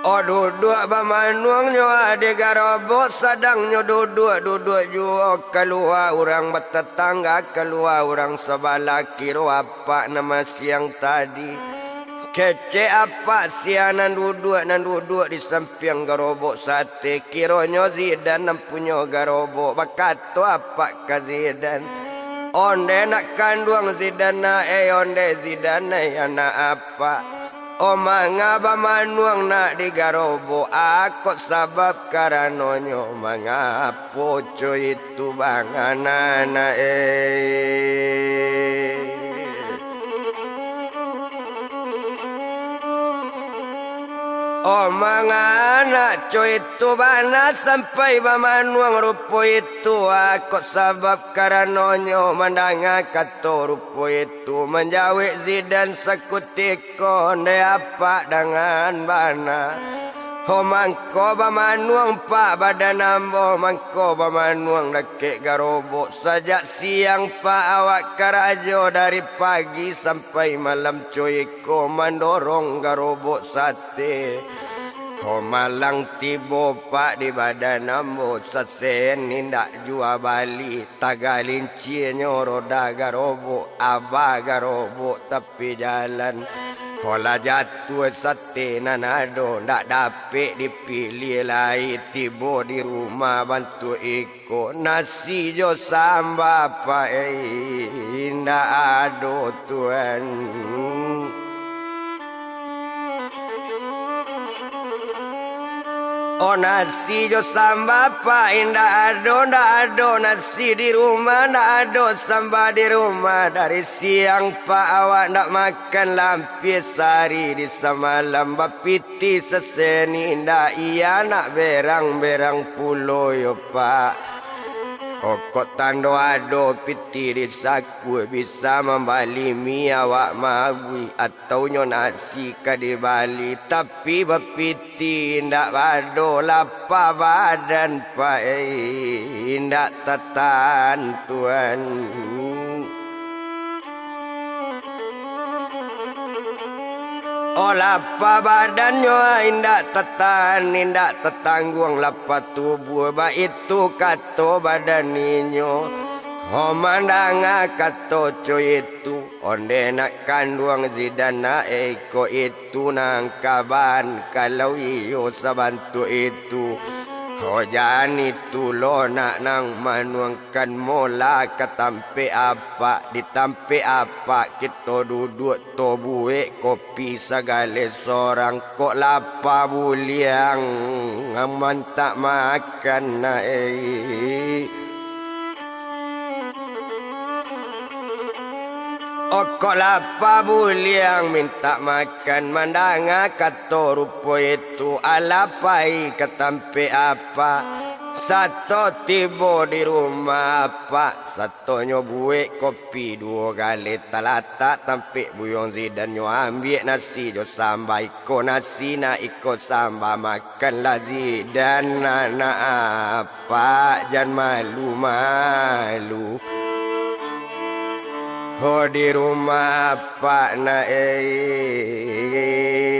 O duduak bamanuang nyo di garobok, sadang nyo duduak, duduak juo kalua urang batatangga, kalua urang sabalah, kiro apak nan masiang tadi. Kecek apak sia nan duduak, nan duduak di sampiang garobok sate, kironyo Zidan nan punyo garobok, bakato apak ka Zidan, "Onde nak kanduang Zidan, nak, eh, onde Zidan, eh, anak apak. O manga bamanuang nak di garobok, a kok sabab karanonyo mangapo co itu bang anak-anak, eh?" O manga nak co itu bana sampai bamanuang rupo itu, a kok sabab karanonyo mandanga kato rupo itu, manjawek Zidan sakutiko, "Ndeh apak dangan bana. Ho mangko bamanuang pak badan ambo, mangko bamanuang dakek garobok. Sajak siang pak awak karajo dari pagi sampai malam co iko mandorong garobok sate. Ho malang tibo pak di badan ambo, sasen indak jua bali, tagalincinyo roda garobok, aba garobok tapi jalan. Ho lah jatuah sate nan ado, ndak dapek dipiliah lai, tibo di rumah bantuak iko, nasi jo samba pak, eh, indak ado tuan." O nasi jo samba pak, indak ado, ndak ado nasi di rumah, ndak ado samba di rumah. Dari siang pak awak ndak makan lampia sahari di samalam, bapitih saseni indak, iya nak berang-berang pulo yo pak. Kok tando ado pitih di saku, bisa mambali mi awak mabui, atau nyo nasi ka dibali, tapi bapitih indak bado, lapa badan pak, eh, indak tatahan tuan. O lapa badannyo indak tatahan, indak tatangguang lapa tubuah, baitu kato badan inyo. Ho mandanga kato co itu, onde nak kanduang Zidan nak iko itu nan kaban, kalau iyo sabantuak itu. Ho jan itu lo nak nang manuangkan mola ka tampek apak, di tampek apak kito duduak to buek kopi sagale sorang, kok lapa buliang aman tak makan nak, eh. Okok lapa buliang mintak makan, mandanga kato rupo itu, alah pai ka tampek apak. Sato tibo di rumah apak, satonyo buek kopi duo galeh, talatak tampek buyuang Zidan, nyo ambiak nasi jo samba. Iko nasi nak, iko samba, makanlah Zidan, anak apak, jan malu-malu. Ho di rumah apak nak, eh.